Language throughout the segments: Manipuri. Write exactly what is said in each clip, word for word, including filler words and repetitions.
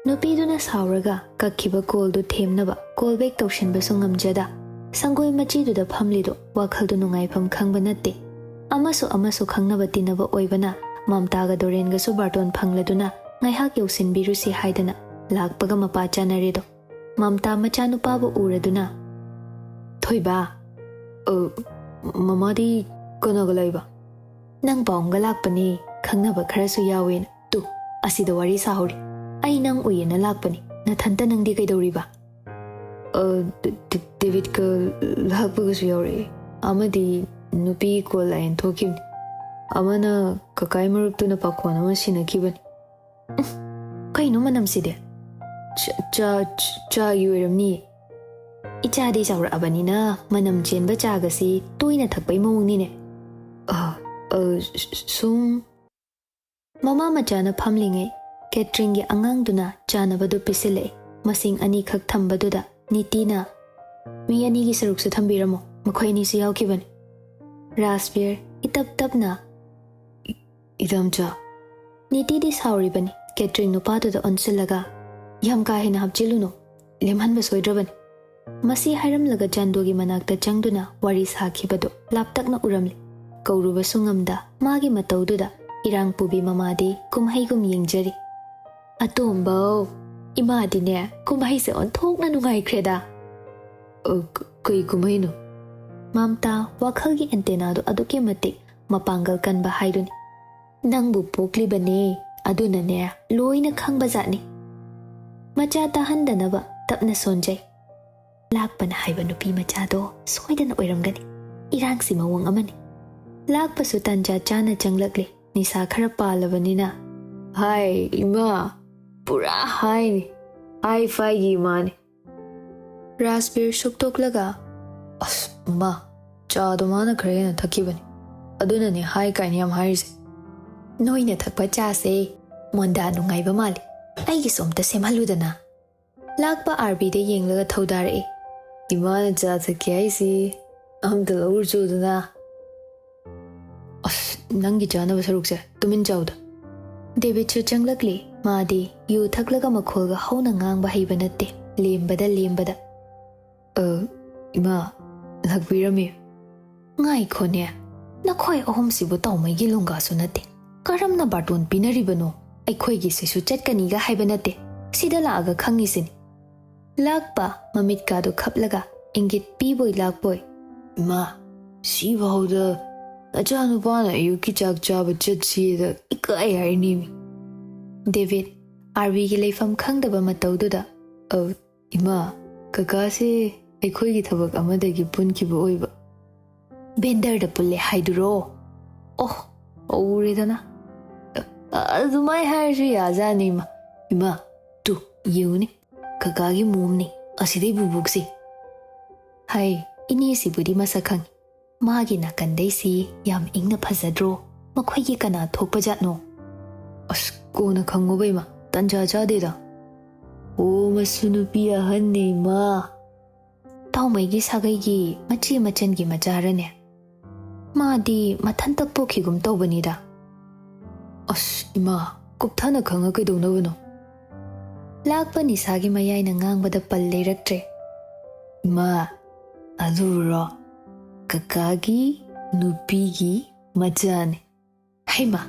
ꯅꯨꯄꯤꯗꯨꯅ ꯁꯥꯎꯔꯒ ꯀꯛꯈꯤꯕ ꯀꯣꯜꯗꯨ ꯊꯦꯝꯅꯕ ꯀꯣꯜ ꯕꯦꯛ ꯇꯧꯁꯤꯟꯕꯁꯨ ꯉꯝꯖꯗ, ꯁꯪꯒꯣꯏ ꯃꯆꯤꯗꯨꯗ ꯐꯝꯂꯤꯗꯨ ꯋꯥꯈꯜꯗꯨ ꯅꯨꯡꯉꯥꯏꯐꯝ ꯈꯪꯕ ꯅꯠꯇꯦ꯫ ꯑꯃꯁꯨ ꯑꯃꯁꯨ ꯈꯪꯅꯕ ꯇꯤꯟꯅꯕ ꯑꯣꯏꯕꯅ ꯃꯝꯇꯥꯒ ꯗꯣꯔꯦꯟꯒꯁꯨ ꯕꯥꯔꯇꯣꯟ ꯐꯪꯂꯗꯨꯅ ꯉꯥꯏꯍꯥꯛ ꯌꯧꯁꯤꯟꯕꯤꯔꯨꯁꯤ ꯍꯥꯏꯗꯅ ꯂꯥꯛꯄꯒ ꯃꯄꯥ ꯆꯥꯅꯔꯦꯗꯣ꯫ ꯃꯝꯇꯥ ꯃꯆꯥꯅꯨꯄꯥꯕꯨ ꯎꯔꯗꯨꯅ, "ꯊꯣꯏꯕ, ꯑ, ꯃꯃꯥꯗꯤ ꯀꯅꯥꯒ ꯂꯩꯕ?" "ꯅꯪ ꯄꯥꯎ ꯑꯃꯒ ꯂꯥꯛꯄꯅꯦ, ꯈꯪꯅꯕ ꯈꯔꯁꯨ ꯌꯥꯎꯋꯦꯅ꯫ ꯇꯨ, ꯑꯁꯤꯗ ꯋꯥꯔꯤ ꯁꯥꯍꯧꯔꯤ꯫ ꯑꯩ ꯅꯪ ꯎꯏꯌꯦꯅ ꯂꯥꯛꯄꯅꯤ꯫ ꯅꯊꯟꯇ ꯅꯪꯗꯤ ꯀꯩꯗꯧꯔꯤꯕ?" "ꯑ, ꯗꯦ-, ꯗꯦ-, ꯗꯦꯕꯤꯠꯀ ꯂꯥꯛꯄꯒꯁꯨ ꯌꯥꯎꯔꯛꯑꯦ꯫ ꯑꯃꯗꯤ ꯅꯨꯄꯤ ꯀꯣꯜ ꯂꯥꯏꯟ ꯊꯣꯛꯈꯤꯕꯅꯤ꯫ ꯑꯃꯅ ꯀꯀꯥꯏ ꯃꯔꯨꯞꯇꯨꯅ ꯄꯥꯈꯣꯟ ꯑꯃ ꯁꯤꯟꯅꯈꯤꯕꯅꯤ꯫" "ꯎꯝ, ꯀꯩꯅꯣ ꯃꯅꯝꯁꯤꯗꯤ?" "ꯆꯥ, ꯆꯥ, ꯆꯥꯒꯤ ꯑꯣꯏꯔꯝꯅꯤꯌꯦ꯫" "ꯏꯆꯥꯗꯤ ꯆꯥꯎꯔꯛꯑꯕꯅꯤꯅ ꯃꯅꯝ ꯆꯦꯟꯕ ꯆꯥꯒꯁꯤ ꯇꯣꯏꯅ ꯊꯛꯄꯩ ꯃꯑꯣꯡꯅꯤꯅꯦ꯫" "ꯑ, ꯑ, ꯁ-, ꯁ-, ꯁꯨꯝ꯫" ꯃꯃꯥ ꯃꯆꯥꯅ ꯐꯝꯂꯤꯉꯩ ꯀꯦꯇ꯭ꯔꯤꯟꯒꯤ ꯑꯉꯥꯡꯗꯨꯅ ꯆꯥꯅꯕꯗꯨ ꯄꯤꯁꯤꯜꯂꯛꯏ꯫ ꯃꯁꯤꯡ ꯑꯅꯤꯈꯛ ꯊꯝꯕꯗꯨꯗ ꯅꯤꯇꯤꯅ, "ꯃꯤ ꯑꯅꯤꯒꯤ ꯁꯔꯨꯛꯁꯨ ꯊꯝꯕꯤꯔꯝꯃꯣ, ꯃꯈꯣꯏ ꯑꯅꯤꯁꯨ ꯌꯥꯎꯈꯤꯕꯅꯤ꯫" ꯔꯥꯖꯕꯤꯔ ꯏꯇꯞ ꯇꯞꯅ, "ꯏ-, ꯏꯗꯣꯝꯆꯥ꯫" ꯅꯤꯇꯤꯗꯤ ꯁꯥꯎꯔꯤꯕꯅꯤ꯫ ꯀꯦꯇ꯭ꯔꯤꯟ ꯅꯨꯄꯥꯗꯨꯗ ꯑꯣꯟꯁꯤꯜꯂꯒ, "ꯌꯥꯝ ꯀꯥ ꯍꯦꯟꯅ ꯍꯥꯞꯆꯤꯜꯂꯨꯅꯨ, ꯂꯦꯝꯍꯟꯕ ꯁꯣꯏꯗ꯭ꯔꯕꯅꯤ꯫" ꯃꯁꯤ ꯍꯥꯏꯔꯝꯂꯒ ꯆꯥꯟꯗꯣꯒꯤ ꯃꯅꯥꯛꯇ ꯆꯪꯗꯨꯅ ꯋꯥꯔꯤ ꯁꯥꯈꯤꯕꯗꯨ ꯂꯥꯞꯇꯛꯅ ꯎꯔꯝꯂꯤ꯫ ꯀꯧꯔꯨꯕꯁꯨ ꯉꯝꯗ ꯃꯥꯒꯤ ꯃꯇꯧꯗꯨꯗ ꯏꯔꯥꯡ ꯄꯨꯕꯤ ꯃꯃꯥꯗꯤ ꯀꯨꯝꯍꯩꯒꯨꯝ ꯌꯦꯡꯖꯔꯤ꯫ "ꯑꯇꯣꯝꯕꯧ, ꯏꯃꯥꯗꯤꯅꯦ ꯀꯨꯝꯍꯩꯁꯦ ꯑꯣꯟꯊꯣꯛꯅ ꯅꯨꯡꯉꯥꯏꯈ꯭ꯔꯦꯗ꯫" "ꯑ, ꯀ-, ꯀꯩ ꯀꯨꯝꯍꯩꯅꯣ?" ꯃꯝꯇꯥ ꯋꯥꯈꯜꯒꯤ ꯑꯦꯟꯇꯦꯅꯥꯗꯨ ꯑꯗꯨꯛꯀꯤ ꯃꯇꯤꯛ ꯃꯄꯥꯡꯒꯜ ꯀꯟꯕ ꯍꯥꯏꯗꯨꯅꯤ꯫ "ꯅꯪꯕꯨ ꯄꯣꯛꯂꯤꯕꯅꯦ, ꯑꯗꯨꯅꯅꯦ ꯂꯣꯏꯅ ꯈꯪꯕ ꯖꯥꯠꯅꯤ꯫" ꯃꯆꯥ ꯇꯥꯍꯟꯗꯅꯕ ꯇꯞꯅ ꯁꯣꯟꯖꯩ꯫ "ꯂꯥꯛꯄꯅ ꯍꯥꯏꯕ ꯅꯨꯄꯤ ꯃꯆꯥꯗꯣ ꯁꯣꯏꯗꯅ ꯑꯣꯏꯔꯝꯒꯅꯤ꯫ ꯏꯔꯥꯡꯁꯤ ꯃꯑꯣꯡ ꯑꯃꯅꯤ꯫" ꯂꯥꯛꯄꯁꯨ ꯇꯟꯖꯥ ꯆꯥꯅ ꯆꯪꯂꯛꯂꯤ꯫ ꯅꯤꯁꯥ ꯈꯔ ꯄꯥꯜꯂꯕꯅꯤꯅ, "ꯍꯥꯏ, ꯏꯃꯥ, ꯄꯨꯔꯥ ꯍꯥꯏꯅꯤ꯫ ꯍꯥꯏ ꯐꯥꯏꯒꯤ ꯏꯃꯥꯅꯤ꯫" ꯔꯥꯖꯕꯤꯔ ꯁꯨꯛꯇꯣꯛꯂꯒ, "ꯑꯁ, ꯃꯃꯥ, ꯆꯥꯗꯣ ꯃꯥꯅ ꯈꯔ ꯍꯦꯟꯅ ꯊꯛꯈꯤꯕꯅꯤ꯫ ꯑꯗꯨꯅꯅꯦ ꯍꯥꯏ ꯀꯥꯏꯅ ꯌꯥꯝ ꯍꯥꯏꯔꯤꯁꯦ꯫" "ꯅꯣꯏꯅ ꯊꯛꯄ ꯆꯥꯁꯦ ꯃꯣꯟꯗꯥ ꯅꯨꯡꯉꯥꯏꯕ ꯃꯥꯜꯂꯤ꯫ ꯑꯩꯒꯤꯁꯨ ꯑꯝꯇ ꯁꯦꯝꯍꯜꯂꯨꯗꯅ꯫" ꯂꯥꯛꯄ ꯑꯥꯔꯕꯤꯗ ꯌꯦꯡꯂꯒ ꯊꯧꯗꯥꯔꯛꯏ꯫ "ꯏꯃꯥꯅ ꯆꯥ ꯊꯛꯀꯦ ꯍꯥꯏꯁꯤ ꯑꯝꯇ ꯂꯧꯔꯨꯆꯣꯗꯅ꯫" "ꯑꯁ, ꯅꯪꯒꯤ ꯆꯥꯅꯕ ꯁꯔꯨꯛꯁꯦ ꯇꯨꯃꯤꯟ ꯆꯥꯎꯗ꯫" ꯗꯦꯕꯤꯠꯁꯨ ꯆꯪꯂꯛꯂꯤ꯫ ꯃꯥꯗꯤ ꯌꯨ ꯊꯛꯂꯒ ꯃꯈꯣꯜꯒ ꯍꯧꯅ ꯉꯥꯡꯕ ꯍꯩꯕ ꯅꯠꯇꯦ, ꯂꯦꯝꯕꯗ ꯂꯦꯝꯕꯗ꯫ "ꯑ, ꯏꯃꯥ, ꯂꯥꯛꯄꯤꯔꯝꯃꯤ꯫" "ꯉꯥꯏꯈꯣꯅꯦ, ꯅꯈꯣꯏ ꯑꯍꯨꯝꯁꯤꯕꯨ ꯇꯥꯎꯃꯩꯒꯤ ꯂꯣꯡꯒꯥꯁꯨ ꯅꯠꯇꯦ꯫ ꯀꯔꯝꯅ ꯕꯥꯔꯇꯣꯟ ꯄꯤꯅꯔꯤꯕꯅꯣ? ꯑꯩꯈꯣꯏꯒꯤꯁꯤꯁꯨ ꯆꯠꯀꯅꯤꯒ ꯍꯥꯏꯕ ꯅꯠꯇꯦ, ꯁꯤꯗ ꯂꯥꯛꯑꯒ ꯈꯪꯉꯤꯁꯤꯅꯤ꯫" ꯂꯥꯛꯄ ꯃꯃꯤꯠꯀꯥꯗꯨ ꯈꯞꯂꯒ ꯏꯪꯒꯤꯠ ꯄꯤꯕꯣꯏ ꯂꯥꯛꯄꯣꯏ꯫ "ꯏꯃꯥ, ꯁꯤꯐꯥꯎꯗ ꯅꯆꯥꯅꯨꯄꯥꯅ ꯑꯌꯨꯛꯀꯤ ꯆꯥꯛ ꯆꯥꯕ ꯆꯠꯁꯤꯗ ꯏꯀꯥꯏ ꯍꯥꯏꯅꯤꯃꯤ꯫" ꯗꯦꯕꯤꯠ, ꯑꯥꯔꯕꯤꯒꯤ ꯂꯩꯐꯝ ꯈꯪꯗꯕ ꯃꯇꯧꯗꯨꯗ, "ꯑ, ꯏꯃꯥ, ꯀꯀꯥꯁꯦ ꯑꯩꯈꯣꯏꯒꯤ ꯊꯕꯛ ꯑꯃꯗꯒꯤ ꯄꯨꯟꯈꯤꯕ ꯑꯣꯏꯕ꯫" "ꯚꯦꯟꯗꯔꯗ ꯄꯨꯜꯂꯦ ꯍꯥꯏꯗꯨꯔꯣ? ꯑꯣ, ꯍꯧꯔꯦꯗꯅ꯫ ꯑ-, ꯑꯗꯨꯃꯥꯏ ꯍꯥꯏꯔꯁꯨ ꯌꯥꯖꯥꯠꯅꯤ, ꯏꯃꯥ꯫ ꯏꯃꯥ, ꯇꯨ, ꯌꯦꯡꯉꯨꯅꯦ, ꯀꯀꯥꯒꯤ ꯃꯣꯝꯅꯤ, ꯑꯁꯤꯗꯩ ꯕꯨꯕꯣꯛꯁꯦ꯫" ꯍꯥꯏ, ꯏꯅꯦꯁꯤꯕꯨꯗꯤ ꯃꯁꯛ ꯈꯪꯉꯤ꯫ ꯃꯥꯒꯤ ꯅꯥꯀꯟꯗꯩꯁꯤ ꯌꯥꯝ ꯏꯪꯅ ꯐꯖꯗ꯭ꯔꯣ? ꯃꯈꯣꯏꯒꯤ ꯀꯅꯥ ꯊꯣꯛꯄ ꯖꯥꯠꯅꯣ? "ꯑꯁ, ꯀꯣꯟꯅ ꯈꯪꯉꯣꯕ, ꯏꯃꯥ, ꯇꯟꯖꯥ ꯆꯥꯗꯦꯗ꯫" "ꯑꯣ, ꯃꯁꯨ ꯅꯨꯄꯤ ꯑꯍꯟꯅꯦ, ꯏꯃꯥ꯫" ꯇꯥꯎꯃꯩꯒꯤ ꯁꯥꯒꯩꯒꯤ ꯃꯆꯦ ꯃꯆꯟꯒꯤ ꯃꯆꯥꯔꯅꯦ? ꯃꯥꯗꯤ ꯃꯊꯟꯇ ꯄꯣꯛꯈꯤꯒꯨꯝ ꯇꯧꯕꯅꯤꯗ꯫ "ꯑꯁ, ꯏꯃꯥ, ꯀꯨꯞꯊꯅ ꯈꯪꯉ ꯀꯩꯗꯧꯅꯕꯅꯣ?" ꯂꯥꯛꯄ ꯅꯤꯁꯥꯒꯤ ꯃꯌꯥꯏꯅ ꯉꯥꯡꯕꯗ ꯄꯜ ꯂꯩꯔꯛꯇ꯭ꯔꯦ꯫ "ꯏꯃꯥ, ꯑꯗꯨꯔꯣ? ꯀꯀꯥꯒꯤ ꯅꯨꯄꯤꯒꯤ ꯃꯆꯥꯅꯤ꯫" "ꯍꯩꯃꯥ,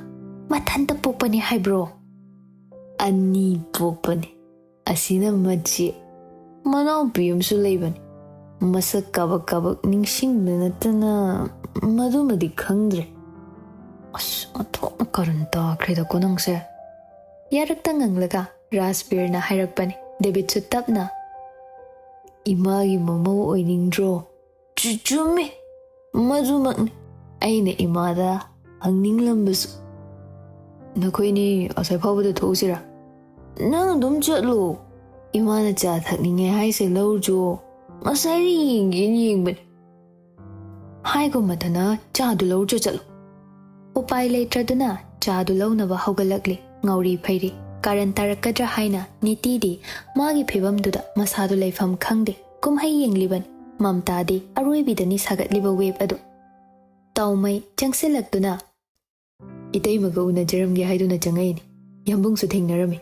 ꯃꯊꯟꯇ ꯄꯣꯛꯄꯅꯤ ꯍꯥꯏꯕ꯭ꯔꯣ?" "ꯑꯅꯤ ꯄꯣꯛꯄꯅꯤ꯫ ꯑꯁꯤꯅ ꯃꯆꯦ꯫ ꯃꯅꯥꯎꯄꯤ ꯑꯃꯁꯨ ꯂꯩꯕꯅꯤ꯫ ꯃꯁꯛ ꯀꯥꯕꯛ ꯀꯥꯕꯛ ꯅꯤꯡꯁꯤꯡꯕ ꯅꯠꯇꯅ ꯃꯗꯨꯃꯗꯤ ꯈꯪꯗ꯭ꯔꯦ꯫" "ꯑꯁ, ꯑꯣꯟꯊꯣꯛꯅ ꯀꯔꯟ ꯇꯥꯈ꯭ꯔꯦꯗꯀꯣ ꯅꯪꯁꯦ꯫" ꯌꯥꯔꯛꯇ ꯉꯪꯂꯒ ꯔꯥꯖꯕꯤꯔꯅ ꯍꯥꯏꯔꯛꯄꯅꯤ꯫ ꯗꯦꯕꯤꯠꯁꯨ ꯇꯞꯅ, "ꯏꯃꯥꯒꯤ ꯃꯃꯧ ꯑꯣꯏꯅꯤꯡꯗ꯭ꯔꯣ?" "ꯆꯨ-, ꯆꯨꯝꯃꯤ꯫ ꯃꯗꯨꯃꯛꯅꯤ ꯑꯩꯅ ꯏꯃꯥꯗ ꯍꯪꯅꯤꯡꯂꯝꯕꯁꯨ꯫" "ꯅꯈꯣꯏꯅꯤ ꯑꯁꯥꯏ ꯐꯥꯎꯕꯗ ꯊꯣꯛꯎꯁꯤꯔꯥ?" "ꯅꯪ ꯑꯗꯨꯝ ꯆꯠꯂꯣ꯫ ꯏꯃꯥꯅ ꯆꯥ ꯊꯛꯅꯤꯡꯉꯦ ꯍꯥꯏꯁꯦ ꯂꯧꯔꯨꯆꯣ꯫ ꯉꯁꯥꯏꯗꯤ ꯌꯦꯡꯒꯦꯅ ꯌꯦꯡꯕꯅꯤ꯫" ꯍꯥꯏꯒꯨꯝꯃꯗꯅ ꯆꯥꯗꯨ ꯂꯧꯔꯨꯆꯣ ꯆꯠꯂꯣ꯫ ꯎꯄꯥꯏ ꯂꯩꯇ꯭ꯔꯗꯨꯅ ꯆꯥꯗꯨ ꯂꯧꯅꯕ ꯍꯧꯒꯠꯂꯛꯂꯤ꯫ ꯉꯥꯎꯔꯤ ꯐꯩꯔꯤ꯫ ꯀꯥꯔꯟ ꯇꯥꯔꯛꯀꯗ꯭ꯔꯥ ꯍꯥꯏꯅ ꯅꯤꯇꯤꯗꯤ ꯃꯥꯒꯤ ꯐꯤꯕꯝꯗꯨꯗ ꯃꯁꯥꯗꯨ ꯂꯩꯐꯝ ꯈꯪꯗꯦ꯫ ꯀꯨꯝꯍꯩ ꯌꯦꯡꯂꯤꯕꯅꯤ꯫ ꯃꯝꯇꯥꯗꯤ ꯑꯔꯣꯏꯕꯤꯗꯅꯤ ꯁꯥꯒꯠꯂꯤꯕ ꯋꯦꯕ ꯑꯗꯨ꯫ ꯇꯥꯎꯃꯩ ꯆꯪꯁꯤꯜꯂꯛꯇꯨꯅ, "ꯏꯇꯩꯃꯒ ꯎꯅꯖꯔꯝꯒꯦ ꯍꯥꯏꯗꯨꯅ ꯆꯪꯉꯛꯏꯅꯤ꯫ ꯌꯥꯝꯕꯨꯡꯁꯨ ꯊꯦꯡꯅꯔꯝꯃꯤ꯫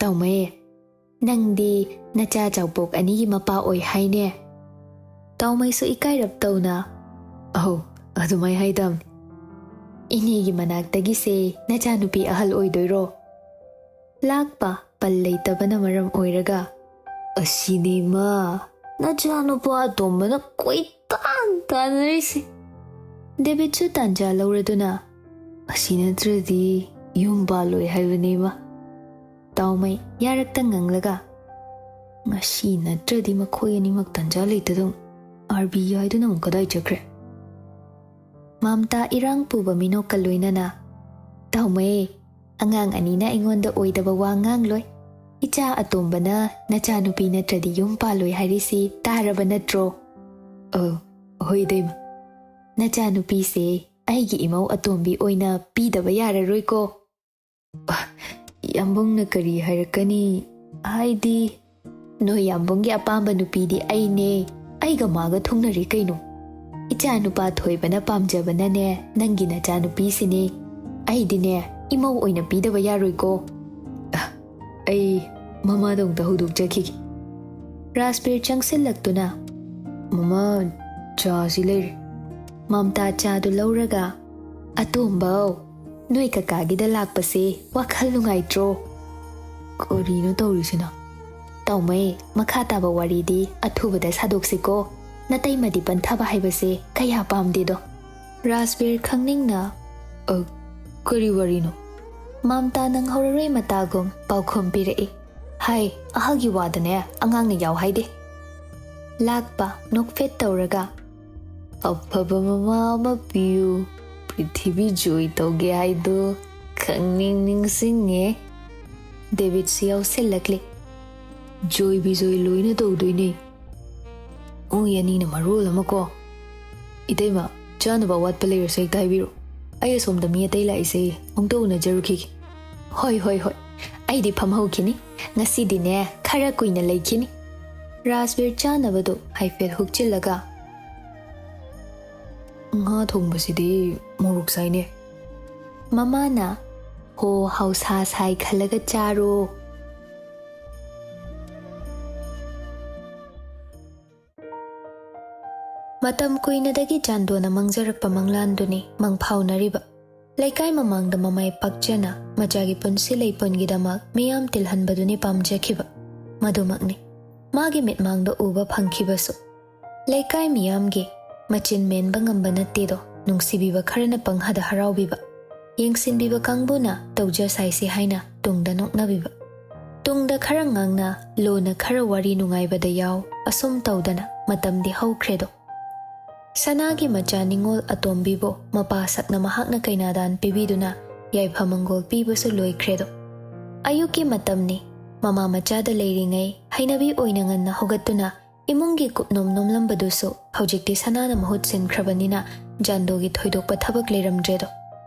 "ꯇꯥꯎꯃꯩ, ꯅꯪꯗꯤ ꯅꯆꯥ ꯆꯥꯎꯄꯣꯛ ꯑꯅꯤꯒꯤ ꯃꯄꯥ ꯑꯣꯏ ꯍꯥꯏꯅꯦ?" ꯇꯥꯎꯃꯩꯁꯨ ꯏꯀꯥꯏꯔꯞ ꯇꯧꯅ, "ꯑꯧ, ꯑꯗꯨꯃꯥꯏ ꯍꯥꯏꯗꯝꯅꯤ꯫" "ꯏꯅꯦꯒꯤ ꯃꯅꯥꯛꯇꯒꯤꯁꯦ ꯅꯆꯥꯅꯨꯄꯤ ꯑꯍꯜ ꯑꯣꯏꯗꯣꯏꯔꯣ?" ꯂꯥꯛꯄ ꯄꯜ ꯂꯩꯇꯕꯅ ꯃꯔꯝ ꯑꯣꯏꯔꯒ, "ꯑꯁꯤꯅꯦ ꯃꯥ, ꯅꯆꯥꯅꯨꯄꯥ ꯑꯇꯣꯝꯕꯅ ꯀꯣꯏꯇꯥꯟ ꯇꯥꯟꯅꯔꯤꯁꯦ꯫" ꯗꯦꯕꯤꯠꯁꯨ ꯇꯥꯟꯖꯥ ꯂꯧꯔꯗꯨꯅ, "ꯑꯁꯤ ꯅꯠꯇ꯭ꯔꯗꯤ ꯌꯨꯝ ꯄꯥꯜꯂꯣꯏ ꯍꯥꯏꯕꯅꯦ ꯃꯥ꯫" ꯇꯥꯎꯃꯩ ꯌꯥꯔꯛꯇ ꯉꯪꯂꯒ, "ꯉꯁꯤ ꯅꯠꯇ꯭ꯔꯗꯤ ꯃꯈꯣꯏ ꯑꯅꯤꯃꯛ ꯇꯥꯟꯖꯥ ꯂꯩꯇꯗꯧ꯫ ꯑꯥꯔꯕꯤ ꯍꯥꯏꯗꯨꯅ ꯑꯃꯨꯛ ꯀꯗꯥꯏ ꯆꯠꯈ꯭ꯔꯦ?" ꯃꯝꯇꯥ ꯏꯔꯥꯡ ꯄꯨꯕ ꯃꯤꯅꯣꯛꯀ ꯂꯣꯏꯅꯅ, "ꯇꯥꯎꯃꯩ, ꯑꯉꯥꯡ ꯑꯅꯤꯅ ꯑꯩꯉꯣꯟꯗ ꯑꯣꯏꯗꯕ ꯋꯥ ꯉꯥꯡꯂꯣꯏ꯫ ꯏꯆꯥ ꯑꯇꯣꯝꯕꯅ ꯅꯆꯥꯅꯨꯄꯤ ꯅꯠꯇ꯭ꯔꯗꯤ ꯌꯨꯝ ꯄꯥꯜꯂꯣꯏ ꯍꯥꯏꯔꯤꯁꯤ ꯇꯥꯔꯕ ꯅꯠꯇ꯭ꯔꯣ?" "ꯑ, ꯍꯣꯏ, ꯏꯇꯩꯃ꯫ ꯅꯆꯥꯅꯨꯄꯤꯁꯦ ꯑꯩꯒꯤ ꯏꯃꯧ ꯑꯇꯣꯝꯕꯤ ꯑꯣꯏꯅ ꯄꯤꯗꯕ ꯌꯥꯔꯔꯣꯏꯀꯣ꯫" "ꯑ, ꯌꯥꯝꯕꯨꯡꯅ ꯀꯔꯤ ꯍꯥꯏꯔꯛꯀꯅꯤ? ꯍꯥꯏꯗꯤ, ꯅꯣꯏ ꯌꯥꯝꯕꯨꯡꯒꯤ ꯑꯄꯥꯝꯕ ꯅꯨꯄꯤꯗꯤ ꯑꯩꯅꯦ꯫ ꯑꯩꯒ ꯃꯥꯒ ꯊꯨꯡꯅꯔꯤ ꯀꯩꯅꯣ꯫ ꯏꯆꯥ ꯅꯨꯄꯥ ꯊꯣꯏꯕꯅ ꯄꯥꯝꯖꯕꯅꯅꯦ, ꯅꯪꯒꯤ ꯅꯆꯥꯅꯨꯄꯤꯁꯤꯅꯦ꯫ ꯑꯩꯗꯤꯅꯦ, ꯏꯃꯧ ꯑꯣꯏꯅ ꯄꯤꯗꯕ ꯌꯥꯔꯣꯏꯀꯣ꯫" "ꯑ, ꯑꯩ ꯃꯃꯥꯗ ꯑꯃꯨꯛꯇ ꯍꯧꯗꯣꯛꯆꯈꯤꯒꯦ꯫" ꯔꯥꯖꯕꯤꯔ ꯆꯪꯁꯤꯜꯂꯛꯇꯨꯅ, "ꯃꯃꯥ, ꯆꯥꯁꯤ ꯂꯩꯔꯦ꯫" ꯃꯝꯇꯥ ꯆꯥꯗꯨ ꯂꯧꯔꯒ, "ꯑꯇꯣꯝꯕꯧ, ꯅꯣꯏ ꯀꯀꯥꯒꯤꯗ ꯂꯥꯛꯄꯁꯦ ꯋꯥꯈꯜ ꯅꯨꯡꯉꯥꯏꯇ꯭ꯔꯣ?" "ꯀꯔꯤꯅꯣ ꯇꯧꯔꯤꯁꯤꯅ?" "ꯇꯥꯎꯃꯩ, ꯃꯈꯥ ꯇꯥꯕ ꯋꯥꯔꯤꯗꯤ ꯑꯊꯨꯕꯗ ꯁꯥꯗꯣꯛꯁꯤꯀꯣ꯫ ꯅꯇꯩꯃꯗꯤ ꯄꯟꯊꯕ ꯍꯥꯏꯕꯁꯦ ꯀꯌꯥ ꯄꯥꯝꯗꯦꯗꯣ꯫" ꯔꯥꯖꯕꯤꯔ ꯈꯪꯅꯤꯡꯅ, "ꯑ, ꯀꯔꯤ ꯋꯥꯔꯤꯅꯣ?" ꯃꯝꯇꯥ ꯅꯪꯍꯧꯔꯔꯣꯏ ꯃꯇꯥꯒꯨꯝ ꯄꯥꯎꯈꯨꯝ ꯄꯤꯔꯛꯏ꯫ "ꯍꯥꯏ, ꯑꯍꯜꯒꯤ ꯋꯥꯗꯅꯦ ꯑꯉꯥꯡꯅ ꯌꯥꯎ ꯍꯥꯏꯗꯦ꯫" ꯂꯥꯛꯄ ꯅꯣꯛꯐꯦꯠ ꯇꯧꯔꯒ, "ꯑꯐꯕ ꯃꯃꯥ ꯑꯃ ꯄꯤꯌꯨ, ꯄ꯭ꯔꯤꯊꯤꯕꯤ ꯖꯣꯏ ꯇꯧꯒꯦ ꯍꯥꯏꯗꯣ ꯈꯪꯅꯤꯡ ꯅꯤꯡꯁꯤꯡꯉꯦ꯫" ꯗꯦꯕꯤꯠꯁꯨ ꯌꯥꯎꯁꯤꯜꯂꯛꯂꯦ꯫ "ꯖꯣꯏ ꯕꯤꯖꯣꯏ ꯂꯣꯏꯅ ꯇꯧꯗꯣꯏꯅꯦ꯫ ꯃꯣꯏ ꯑꯅꯤꯅ ꯃꯔꯣꯜ ꯑꯃ ꯀꯣ꯫ ꯏꯇꯩꯃ, ꯆꯥꯅꯕ ꯑꯋꯥꯠꯄ ꯂꯩꯔꯁꯨ ꯍꯦꯛꯇ ꯍꯥꯏꯕꯤꯔꯣ꯫ ꯑꯩ ꯑꯁꯣꯝꯗ ꯃꯤ ꯑꯇꯩ ꯂꯥꯛꯏꯁꯦ ꯑꯃꯨꯛꯇ ꯎꯅꯖꯔꯨꯈꯤꯒꯦ꯫" "ꯍꯣꯏ, ꯍꯣꯏ, ꯍꯣꯏ꯫ ꯑꯩꯗꯤ ꯐꯝꯍꯧꯈꯤꯅꯤ꯫ ꯉꯁꯤꯗꯤꯅꯦ, ꯈꯔ ꯀꯨꯏꯅ ꯂꯩꯈꯤꯅꯤ꯫" ꯔꯥꯖꯕꯤꯔ ꯆꯥꯅꯕꯗꯨ ꯍꯥꯏꯐꯦꯠ ꯍꯨꯛꯆꯤꯜꯂꯒ, "ꯉꯥ ꯊꯣꯡꯕꯁꯤꯗꯤ ꯃꯣꯔꯣꯛ ꯁꯥꯏꯅꯦ꯫" ꯃꯃꯥꯅ, ꯍꯣ, ꯍꯥꯎꯁꯥ ꯁꯥꯏ ꯈꯜꯂꯒ ꯆꯥꯔꯣ꯫ ꯃꯇꯝ ꯀꯨꯏꯅꯗꯒꯤ ꯆꯥꯟꯗꯣꯅ ꯃꯪꯖꯔꯛꯄ ꯃꯪꯂꯥꯟꯗꯨꯅꯤ ꯃꯪꯐꯥꯎꯅꯔꯤꯕ꯫ ꯂꯩꯀꯥꯏ ꯃꯃꯥꯡꯗ ꯃꯃꯥꯏ ꯄꯥꯛꯆꯅ ꯃꯆꯥꯒꯤ ꯄꯨꯟꯁꯤ ꯂꯩꯄꯣꯟꯒꯤꯗꯃꯛ ꯃꯤꯌꯥꯝ ꯇꯤꯜꯍꯟꯕꯗꯨꯅꯤ ꯄꯥꯝꯖꯈꯤꯕ꯫ ꯃꯗꯨꯃꯛꯅꯤ ꯃꯥꯒꯤ ꯃꯤꯠꯃꯥꯡꯗ ꯎꯕ ꯐꯪꯈꯤꯕꯁꯨ꯫ ꯂꯩꯀꯥꯏ ꯃꯤꯌꯥꯝꯒꯤ ꯃꯆꯤꯟ ꯃꯦꯟꯕ ꯉꯝꯕ ꯅꯠꯇꯦꯗꯣ, ꯅꯨꯡꯁꯤꯕꯤꯕ ꯈꯔꯅ ꯄꯪꯍꯗ ꯍꯔꯥꯎꯕꯤꯕ, ꯌꯦꯡꯁꯤꯟꯕꯤꯕ ꯀꯥꯡꯕꯨꯅ ꯇꯧꯖ ꯁꯥꯏꯁꯤ ꯍꯥꯏꯅ ꯇꯨꯡꯗ ꯅꯣꯛꯅꯕꯤꯕ꯫ ꯇꯨꯡꯗ ꯈꯔ ꯉꯥꯡꯅ, ꯂꯣꯅ ꯈꯔ ꯋꯥꯔꯤ ꯅꯨꯡꯉꯥꯏꯕꯗ ꯌꯥꯎ, ꯑꯁꯨꯝ ꯇꯧꯗꯅ ꯃꯇꯝꯗꯤ ꯍꯧꯈ꯭ꯔꯦꯗꯣ꯫ ꯁꯅꯥꯒꯤ ꯃꯆꯥ ꯅꯤꯉꯣꯜ ꯑꯇꯣꯝꯕꯤꯕꯨ ꯃꯄꯥ ꯁꯛꯅ ꯃꯍꯥꯛꯅ ꯀꯩꯅꯥꯗꯥꯟ ꯄꯤꯕꯤꯗꯨꯅ ꯌꯥꯏꯐ ꯃꯪꯒꯣꯜ ꯄꯤꯕꯁꯨ ꯂꯣꯏꯈ꯭ꯔꯦꯗꯣ꯫ ꯑꯌꯨꯛꯀꯤ ꯃꯇꯝꯅꯤ, ꯃꯃꯥ ꯃꯆꯥꯗ ꯂꯩꯔꯤꯉꯩ ꯍꯩꯅꯕꯤ ꯑꯣꯏꯅ ꯉꯟꯅ ꯍꯧꯒꯠꯇꯨꯅ ꯏꯃꯨꯡꯒꯤ ꯀꯨꯞꯅꯣꯝ ꯅꯣꯝꯂꯝꯕꯗꯨꯁꯨ ꯍꯧꯖꯤꯛꯇꯤ ꯁꯅꯥꯅ ꯃꯍꯨꯠ ꯁꯤꯟꯈ꯭ꯔꯕꯅꯤꯅ ꯖꯥꯟꯗꯣꯒꯤ ꯊꯣꯏꯗꯣꯛꯄ ꯊꯕꯛ ꯂꯩꯔꯝꯗ꯭ꯔꯦꯗꯣ꯫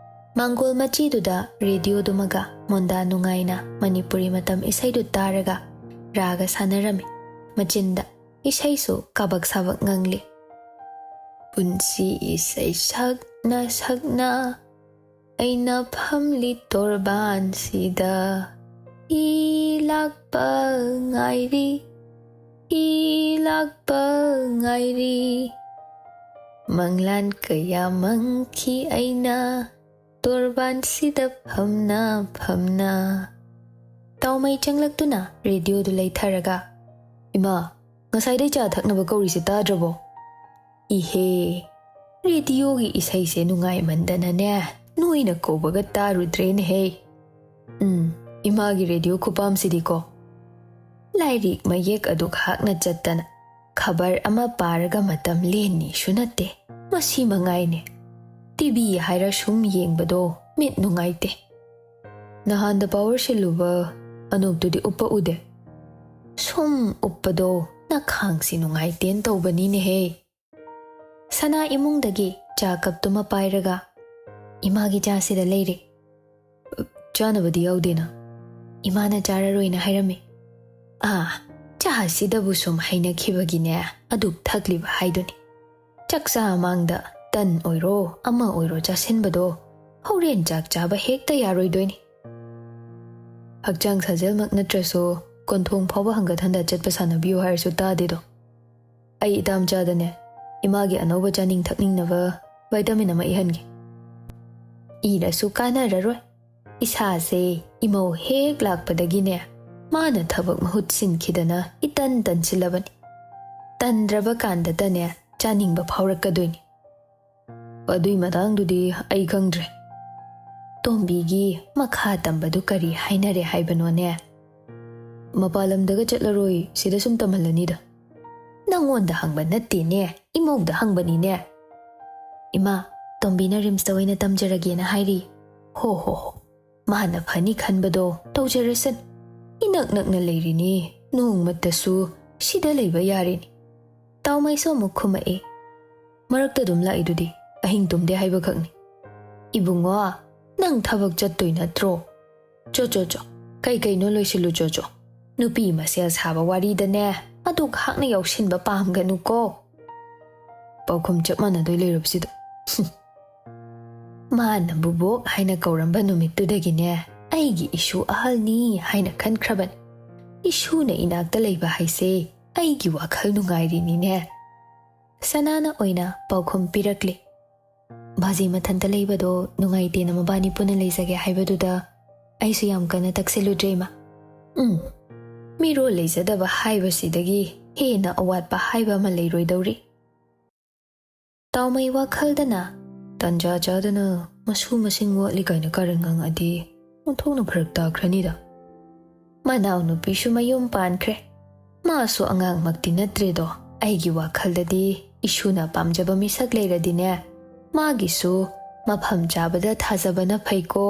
ꯃꯥꯡꯒꯣꯜ ꯃꯆꯤꯗꯨꯗ ꯔꯦꯗꯤꯑꯣꯗꯨꯃꯒ ꯃꯣꯟꯗꯥ ꯅꯨꯡꯉꯥꯏꯅ ꯃꯅꯤꯄꯨꯔꯤ ꯃꯇꯝ ꯏꯁꯩꯗꯨ ꯇꯥꯔꯒ ꯔꯥꯒ ꯁꯥꯟꯅꯔꯝꯃꯤ꯫ ꯃꯆꯤꯟꯗ ꯏꯁꯩꯁꯨ ꯀꯥꯕꯛ ꯁꯥꯕꯛ ꯉꯪꯂꯤ꯫ ꯄꯨꯟꯁꯤ ꯏꯁꯩ ꯁꯛꯅ ꯁꯛꯅ ꯑꯩꯅ ꯐꯝꯂꯤ ꯇꯣꯔꯕꯥꯟꯁꯤꯗ꯫ ꯍꯤ ꯂꯥꯛꯄ ꯉꯥꯏꯔꯤ, ꯍꯤ ꯂꯥꯛꯄ ꯉꯥꯏꯔꯤ꯫ ꯃꯪꯂꯥꯟ ꯀꯌꯥ ꯃꯪꯈꯤ ꯑꯩꯅ ꯇꯣꯔꯕꯥꯟꯁꯤꯗ ꯐꯝꯅ ꯐꯝꯅ꯫ ꯇꯥꯎꯃꯩ ꯆꯪꯂꯛꯇꯨꯅ ꯔꯦꯗꯤꯑꯣꯗꯨ ꯂꯩꯊꯔꯒ, "ꯏꯃꯥ, ꯉꯁꯥꯏꯗꯩ ꯆꯥ ꯊꯛꯅꯕ ꯀꯧꯔꯤꯁꯦ ꯇꯥꯗ꯭ꯔꯕꯣ?" "ꯏꯍꯦ, ꯔꯦꯗꯤꯑꯣꯒꯤ ꯏꯁꯩꯁꯦ ꯅꯨꯡꯉꯥꯏꯃꯟꯗꯅꯅꯦ, ꯅꯣꯏꯅ ꯀꯧꯕꯒ ꯇꯥꯔꯨꯗ꯭ꯔꯦꯅꯦꯍꯦ꯫ ꯎꯝ, ꯏꯃꯥꯒꯤ ꯔꯦꯗꯤꯑꯣ ꯈꯨꯄꯥꯝꯁꯤꯗꯤꯀꯣ꯫ ꯂꯥꯏꯔꯤꯛ ꯃꯌꯦꯛ ꯑꯗꯨ ꯈꯥꯛꯅ ꯆꯠꯇꯅ ꯈꯕꯔ ꯑꯃ ꯄꯥꯔꯒ ꯃꯇꯝ ꯂꯦꯟꯅꯤꯁꯨ ꯅꯠꯇꯦ꯫ ꯃꯁꯤ ꯃꯉꯥꯏꯅꯦ꯫ ꯇꯤꯚꯤ ꯍꯥꯏꯔ ꯁꯨꯝ ꯌꯦꯡꯕꯗꯣ ꯃꯤꯠ ꯅꯨꯡꯉꯥꯏꯇꯦ꯫ ꯅꯍꯥꯟꯗ ꯄꯥꯋꯔ ꯁꯤꯜꯂꯨꯕ ꯑꯅꯣꯞꯇꯨꯗꯤ ꯎꯞꯄ ꯎꯗꯦ꯫ ꯁꯨꯝ ꯎꯞꯄꯗꯣ ꯅꯈꯥꯡꯁꯤ ꯅꯨꯡꯉꯥꯏꯇꯦꯅ ꯇꯧꯕꯅꯤꯅꯦꯍꯦ꯫" ꯁꯅꯥ ꯏꯃꯨꯡꯗꯒꯤ ꯆꯥ ꯀꯞꯇꯨꯃ ꯄꯥꯏꯔꯒ, "ꯏꯃꯥꯒꯤ ꯆꯥꯁꯤꯗ ꯂꯩꯔꯦ꯫ ꯆꯥꯅꯕꯗꯤ ꯌꯥꯎꯗꯦꯅ꯫ ꯏꯃꯥꯅ ꯆꯥꯔꯔꯣꯏꯅ ꯍꯥꯏꯔꯝꯃꯤ꯫ ꯑꯥ, ꯆꯥꯁꯤꯗꯕꯨ ꯁꯨꯝ ꯍꯩꯅꯈꯤꯕꯒꯤꯅꯦ ꯑꯗꯨꯛ ꯊꯛꯂꯤꯕ ꯍꯥꯏꯗꯨꯅꯤ꯫ ꯆꯥꯛ ꯆꯥ ꯃꯥꯡꯗ ꯇꯟ ꯑꯣꯏꯔꯣ ꯑꯃ ꯑꯣꯏꯔꯣ ꯆꯥꯁꯤꯟꯕꯗꯣ ꯍꯣꯔꯦꯟ ꯆꯥꯛ ꯆꯥꯕ ꯍꯦꯛꯇ ꯌꯥꯔꯣꯏꯗꯣꯏꯅꯤ꯫ ꯍꯛꯆꯥꯡ ꯁꯥꯖꯦꯜꯃꯛ ꯅꯠꯇ꯭ꯔꯁꯨ ꯀꯣꯟꯊꯣꯡ ꯐꯥꯎꯕ ꯍꯪꯒꯠ ꯍꯟꯗ ꯆꯠꯄ ꯁꯥꯟꯅꯕꯤꯌꯨ ꯍꯥꯏꯔꯁꯨ ꯇꯥꯗꯦꯗꯣ꯫ ꯑꯩ ꯏꯇꯥꯝꯆꯥꯗꯅꯦ ꯏꯃꯥꯒꯤ ꯑꯅꯧꯕ ꯆꯥꯅꯤꯡ ꯊꯛꯅꯤꯡꯅꯕ ꯚꯥꯏꯇꯥꯃꯤꯟ ꯑꯃ ꯏꯍꯟꯒꯦ꯫ ꯏꯔꯁꯨ ꯀꯥꯟꯅꯔꯔꯣꯏ꯫ ꯏꯁꯥꯁꯦ ꯏꯃꯧ ꯍꯦꯛ ꯂꯥꯛꯄꯗꯒꯤꯅꯦ ꯃꯥꯅ ꯊꯕꯛ ꯃꯍꯨꯠ ꯁꯤꯟꯈꯤꯗꯅ ꯏꯇꯟ ꯇꯟꯁꯤꯜꯂꯕꯅꯤ꯫ ꯇꯟꯗ꯭ꯔꯕ ꯀꯥꯟꯗꯇꯅꯦ ꯆꯥꯅꯤꯡꯕ ꯐꯥꯎꯔꯛꯀꯗꯣꯏꯅꯤ꯫ ꯑꯗꯨꯏ ꯃꯇꯥꯡꯗꯨꯗꯤ ꯑꯩ ꯈꯪꯗ꯭ꯔꯦ꯫ ꯇꯣꯝꯕꯤꯒꯤ ꯃꯈꯥ ꯇꯝꯕꯗꯨ ꯀꯔꯤ ꯍꯥꯏꯅꯔꯦ ꯍꯥꯏꯕꯅꯣꯅꯦ? ꯃꯄꯥꯟ ꯂꯝꯗꯒ ꯆꯠꯂꯔꯣꯏ, ꯁꯤꯗ ꯁꯨꯝ ꯇꯝꯍꯜꯂꯅꯤꯗ꯫ ꯅꯪꯉꯣꯟꯗ ꯍꯪꯕ ꯅꯠꯇꯦꯅꯦ, ꯏꯃꯧꯗ ꯍꯪꯕꯅꯤꯅꯦ꯫ ꯏꯃꯥ, ꯇꯣꯝꯕꯤꯅ ꯔꯤꯝꯁꯇ ꯑꯣꯏꯅ ꯇꯝꯖꯔꯒꯦꯅ ꯍꯥꯏꯔꯤ꯫ ꯍꯣ ꯍꯣ ꯍꯣ, ꯃꯥꯅ ꯐꯅꯤ ꯈꯟꯕꯗꯣ ꯇꯧꯖꯔꯁꯅꯨ꯫ ꯏꯅꯛ ꯅꯛꯅ ꯂꯩꯔꯤꯅꯤ, ꯅꯣꯡꯃꯇꯁꯨ ꯁꯤꯗ ꯂꯩꯕ ꯌꯥꯔꯤꯅꯤ꯫ ꯇꯥꯎꯃꯩꯁꯨ ꯑꯃꯨꯛ ꯈꯨꯝꯃꯛꯏ꯫ ꯃꯔꯛꯇ ꯑꯗꯨꯝ ꯂꯥꯛꯏꯗꯨꯗꯤ, ꯑꯍꯤꯡ ꯇꯨꯝꯗꯦ ꯍꯥꯏꯕꯈꯛꯅꯤ꯫ ꯏꯕꯨꯡꯉꯣ, ꯅꯪ ꯊꯕꯛ ꯆꯠꯇꯣꯏ ꯅꯠꯇ꯭ꯔꯣ? ꯆꯣ ꯆꯣ ꯆꯣ, ꯀꯩ ꯀꯩꯅꯣ ꯂꯣꯏꯁꯤꯜꯂꯨ ꯆꯣ ꯆꯣ꯫ ꯅꯨꯄꯤ ꯃꯁꯦꯜ ꯁꯥꯕ ꯋꯥꯔꯤꯗꯅꯦ ꯑꯗꯨꯛ ꯍꯥꯛꯅ ꯌꯥꯎꯁꯤꯟꯕ ꯄꯥꯝꯒꯅꯨꯀꯣ꯫ ꯄꯥꯎꯈꯨꯝ ꯆꯞ ꯃꯥꯟꯅꯗꯣꯏ ꯂꯩꯔꯕꯁꯤꯗ꯫ ꯃꯥꯅ ꯕꯨꯕꯣꯛ ꯍꯥꯏꯅ ꯀꯧꯔꯝꯕ ꯅꯨꯃꯤꯠꯇꯨꯗꯒꯤꯅꯦ ꯑꯩꯒꯤ ꯏꯁꯨ ꯑꯍꯜꯅꯤ ꯍꯥꯏꯅ ꯈꯟꯈ꯭ꯔꯕꯅꯤ꯫ ꯏꯁꯨꯅ ꯏꯅꯥꯛꯇ ꯂꯩꯕ ꯍꯥꯏꯁꯦ ꯑꯩꯒꯤ ꯋꯥꯈꯜ ꯅꯨꯡꯉꯥꯏꯔꯤꯅꯤꯅꯦ꯫ ꯁꯅꯥꯅ ꯑꯣꯏꯅ ꯄꯥꯎꯈꯨꯝ ꯄꯤꯔꯛꯂꯤ꯫ ꯕꯥꯖꯤ ꯃꯊꯟꯇ ꯂꯩꯕꯗꯣ ꯅꯨꯡꯉꯥꯏꯇꯦꯅ ꯃꯕꯥꯅꯤ ꯄꯨꯟꯅ ꯂꯩꯖꯒꯦ ꯍꯥꯏꯕꯗꯨꯗ ꯑꯩꯁꯨ ꯌꯥꯝ ꯀꯟꯅ ꯇꯛꯁꯤꯜꯂꯨꯗ꯭ꯔꯦ ꯏꯃꯥ꯫ ꯎꯝ, ꯃꯤꯔꯣꯜ ꯂꯩꯖꯗꯕ ꯍꯥꯏꯕꯁꯤꯗꯒꯤ ꯍꯦꯟꯅ ꯑꯋꯥꯠꯄ ꯍꯥꯏꯕ ꯑꯃ ꯂꯩꯔꯣꯏꯗꯧꯔꯤ꯫ ꯇꯥꯎꯃꯩ ꯋꯥꯈꯜꯗꯅ ꯇꯟꯖꯥ ꯆꯥꯗꯅ ꯃꯁꯨ ꯃꯁꯤꯡ ꯋꯥꯠꯂꯤ ꯀꯥꯏꯅ ꯀꯥꯔꯟ ꯉꯥꯡꯉꯛꯑꯗꯤ ꯑꯣꯟꯊꯣꯛꯅ ꯐꯔꯛ ꯇꯥꯈ꯭ꯔꯅꯤꯗ꯫ ꯃꯅꯥꯎꯅꯨꯄꯤꯁꯨ ꯃꯌꯨꯝ ꯄꯥꯟꯈ꯭ꯔꯦ꯫ ꯃꯥꯁꯨ ꯑꯉꯥꯡꯃꯛꯇꯤ ꯅꯠꯇ꯭ꯔꯦꯗꯣ꯫ ꯑꯩꯒꯤ ꯋꯥꯈꯜꯗꯗꯤ ꯏꯁꯨꯅ ꯄꯥꯝꯖꯕ ꯃꯤꯁꯛ ꯂꯩꯔꯗꯤꯅꯦ, ꯃꯥꯒꯤꯁꯨ ꯃꯐꯝ ꯆꯥꯕꯗ ꯊꯥꯖꯕꯅ ꯐꯩꯀꯣ꯫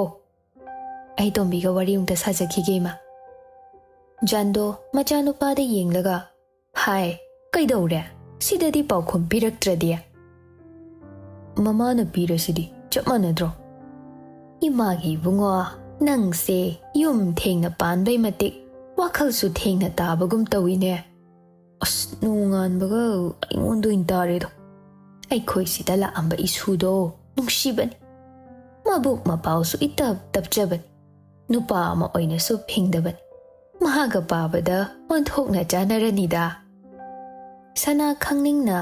ꯑꯩ ꯇꯣꯝꯕꯤꯒ ꯋꯥꯔꯤ ꯑꯃꯨꯛꯇ ꯁꯥꯖꯈꯤꯒꯦ ꯏꯃꯥ꯫ ꯖꯥꯟꯗꯣ ꯃꯆꯥꯅꯨꯄꯥꯗ ꯌꯦꯡꯂꯒ, ꯍꯥꯏ, ꯀꯩꯗꯧꯔꯦ? ꯁꯤꯗꯗꯤ ꯄꯥꯎꯈꯨꯝ ꯄꯤꯔꯛꯇ꯭ꯔꯗꯤ? ꯃꯃꯥꯅ ꯄꯤꯔꯁꯤꯗꯤ ꯆꯞ ꯃꯥꯟꯅꯗ꯭ꯔꯣ? ꯏꯃꯥꯒꯤ ꯏꯕꯨꯡꯉꯣ, ꯅꯪꯁꯦ ꯌꯨꯝ ꯊꯦꯡꯅ ꯄꯥꯟꯕꯩ ꯃꯇꯤꯛ ꯋꯥꯈꯜꯁꯨ ꯊꯦꯡꯅ ꯇꯥꯕꯒꯨꯝ ꯇꯧꯏꯅꯦ꯫ ꯑꯁ, ꯅꯣꯡꯉꯥꯟꯕꯒ ꯑꯩꯉꯣꯟꯗ ꯑꯣꯏꯅ ꯇꯥꯔꯦꯗꯣ꯫ ꯑꯩꯈꯣꯏ ꯁꯤꯗ ꯂꯥꯛꯑꯝꯕ ꯏꯁꯨꯗꯣ ꯅꯨꯡꯁꯤꯕꯅꯤ꯫ ꯃꯕꯨꯛ ꯃꯄꯥꯎꯁꯨ ꯏꯇꯞ ꯇꯞꯆꯕꯅꯤ꯫ ꯅꯨꯄꯥ ꯑꯃ ꯑꯣꯏꯅꯁꯨ ꯐꯤꯡꯗꯕꯅꯤ꯫ ꯃꯍꯥꯛꯀ ꯄꯥꯕꯗ ꯑꯣꯟꯊꯣꯛꯅ ꯆꯥꯟꯅꯔꯅꯤꯗ꯫ ꯁꯅꯥ ꯈꯪꯅꯤꯡꯅ,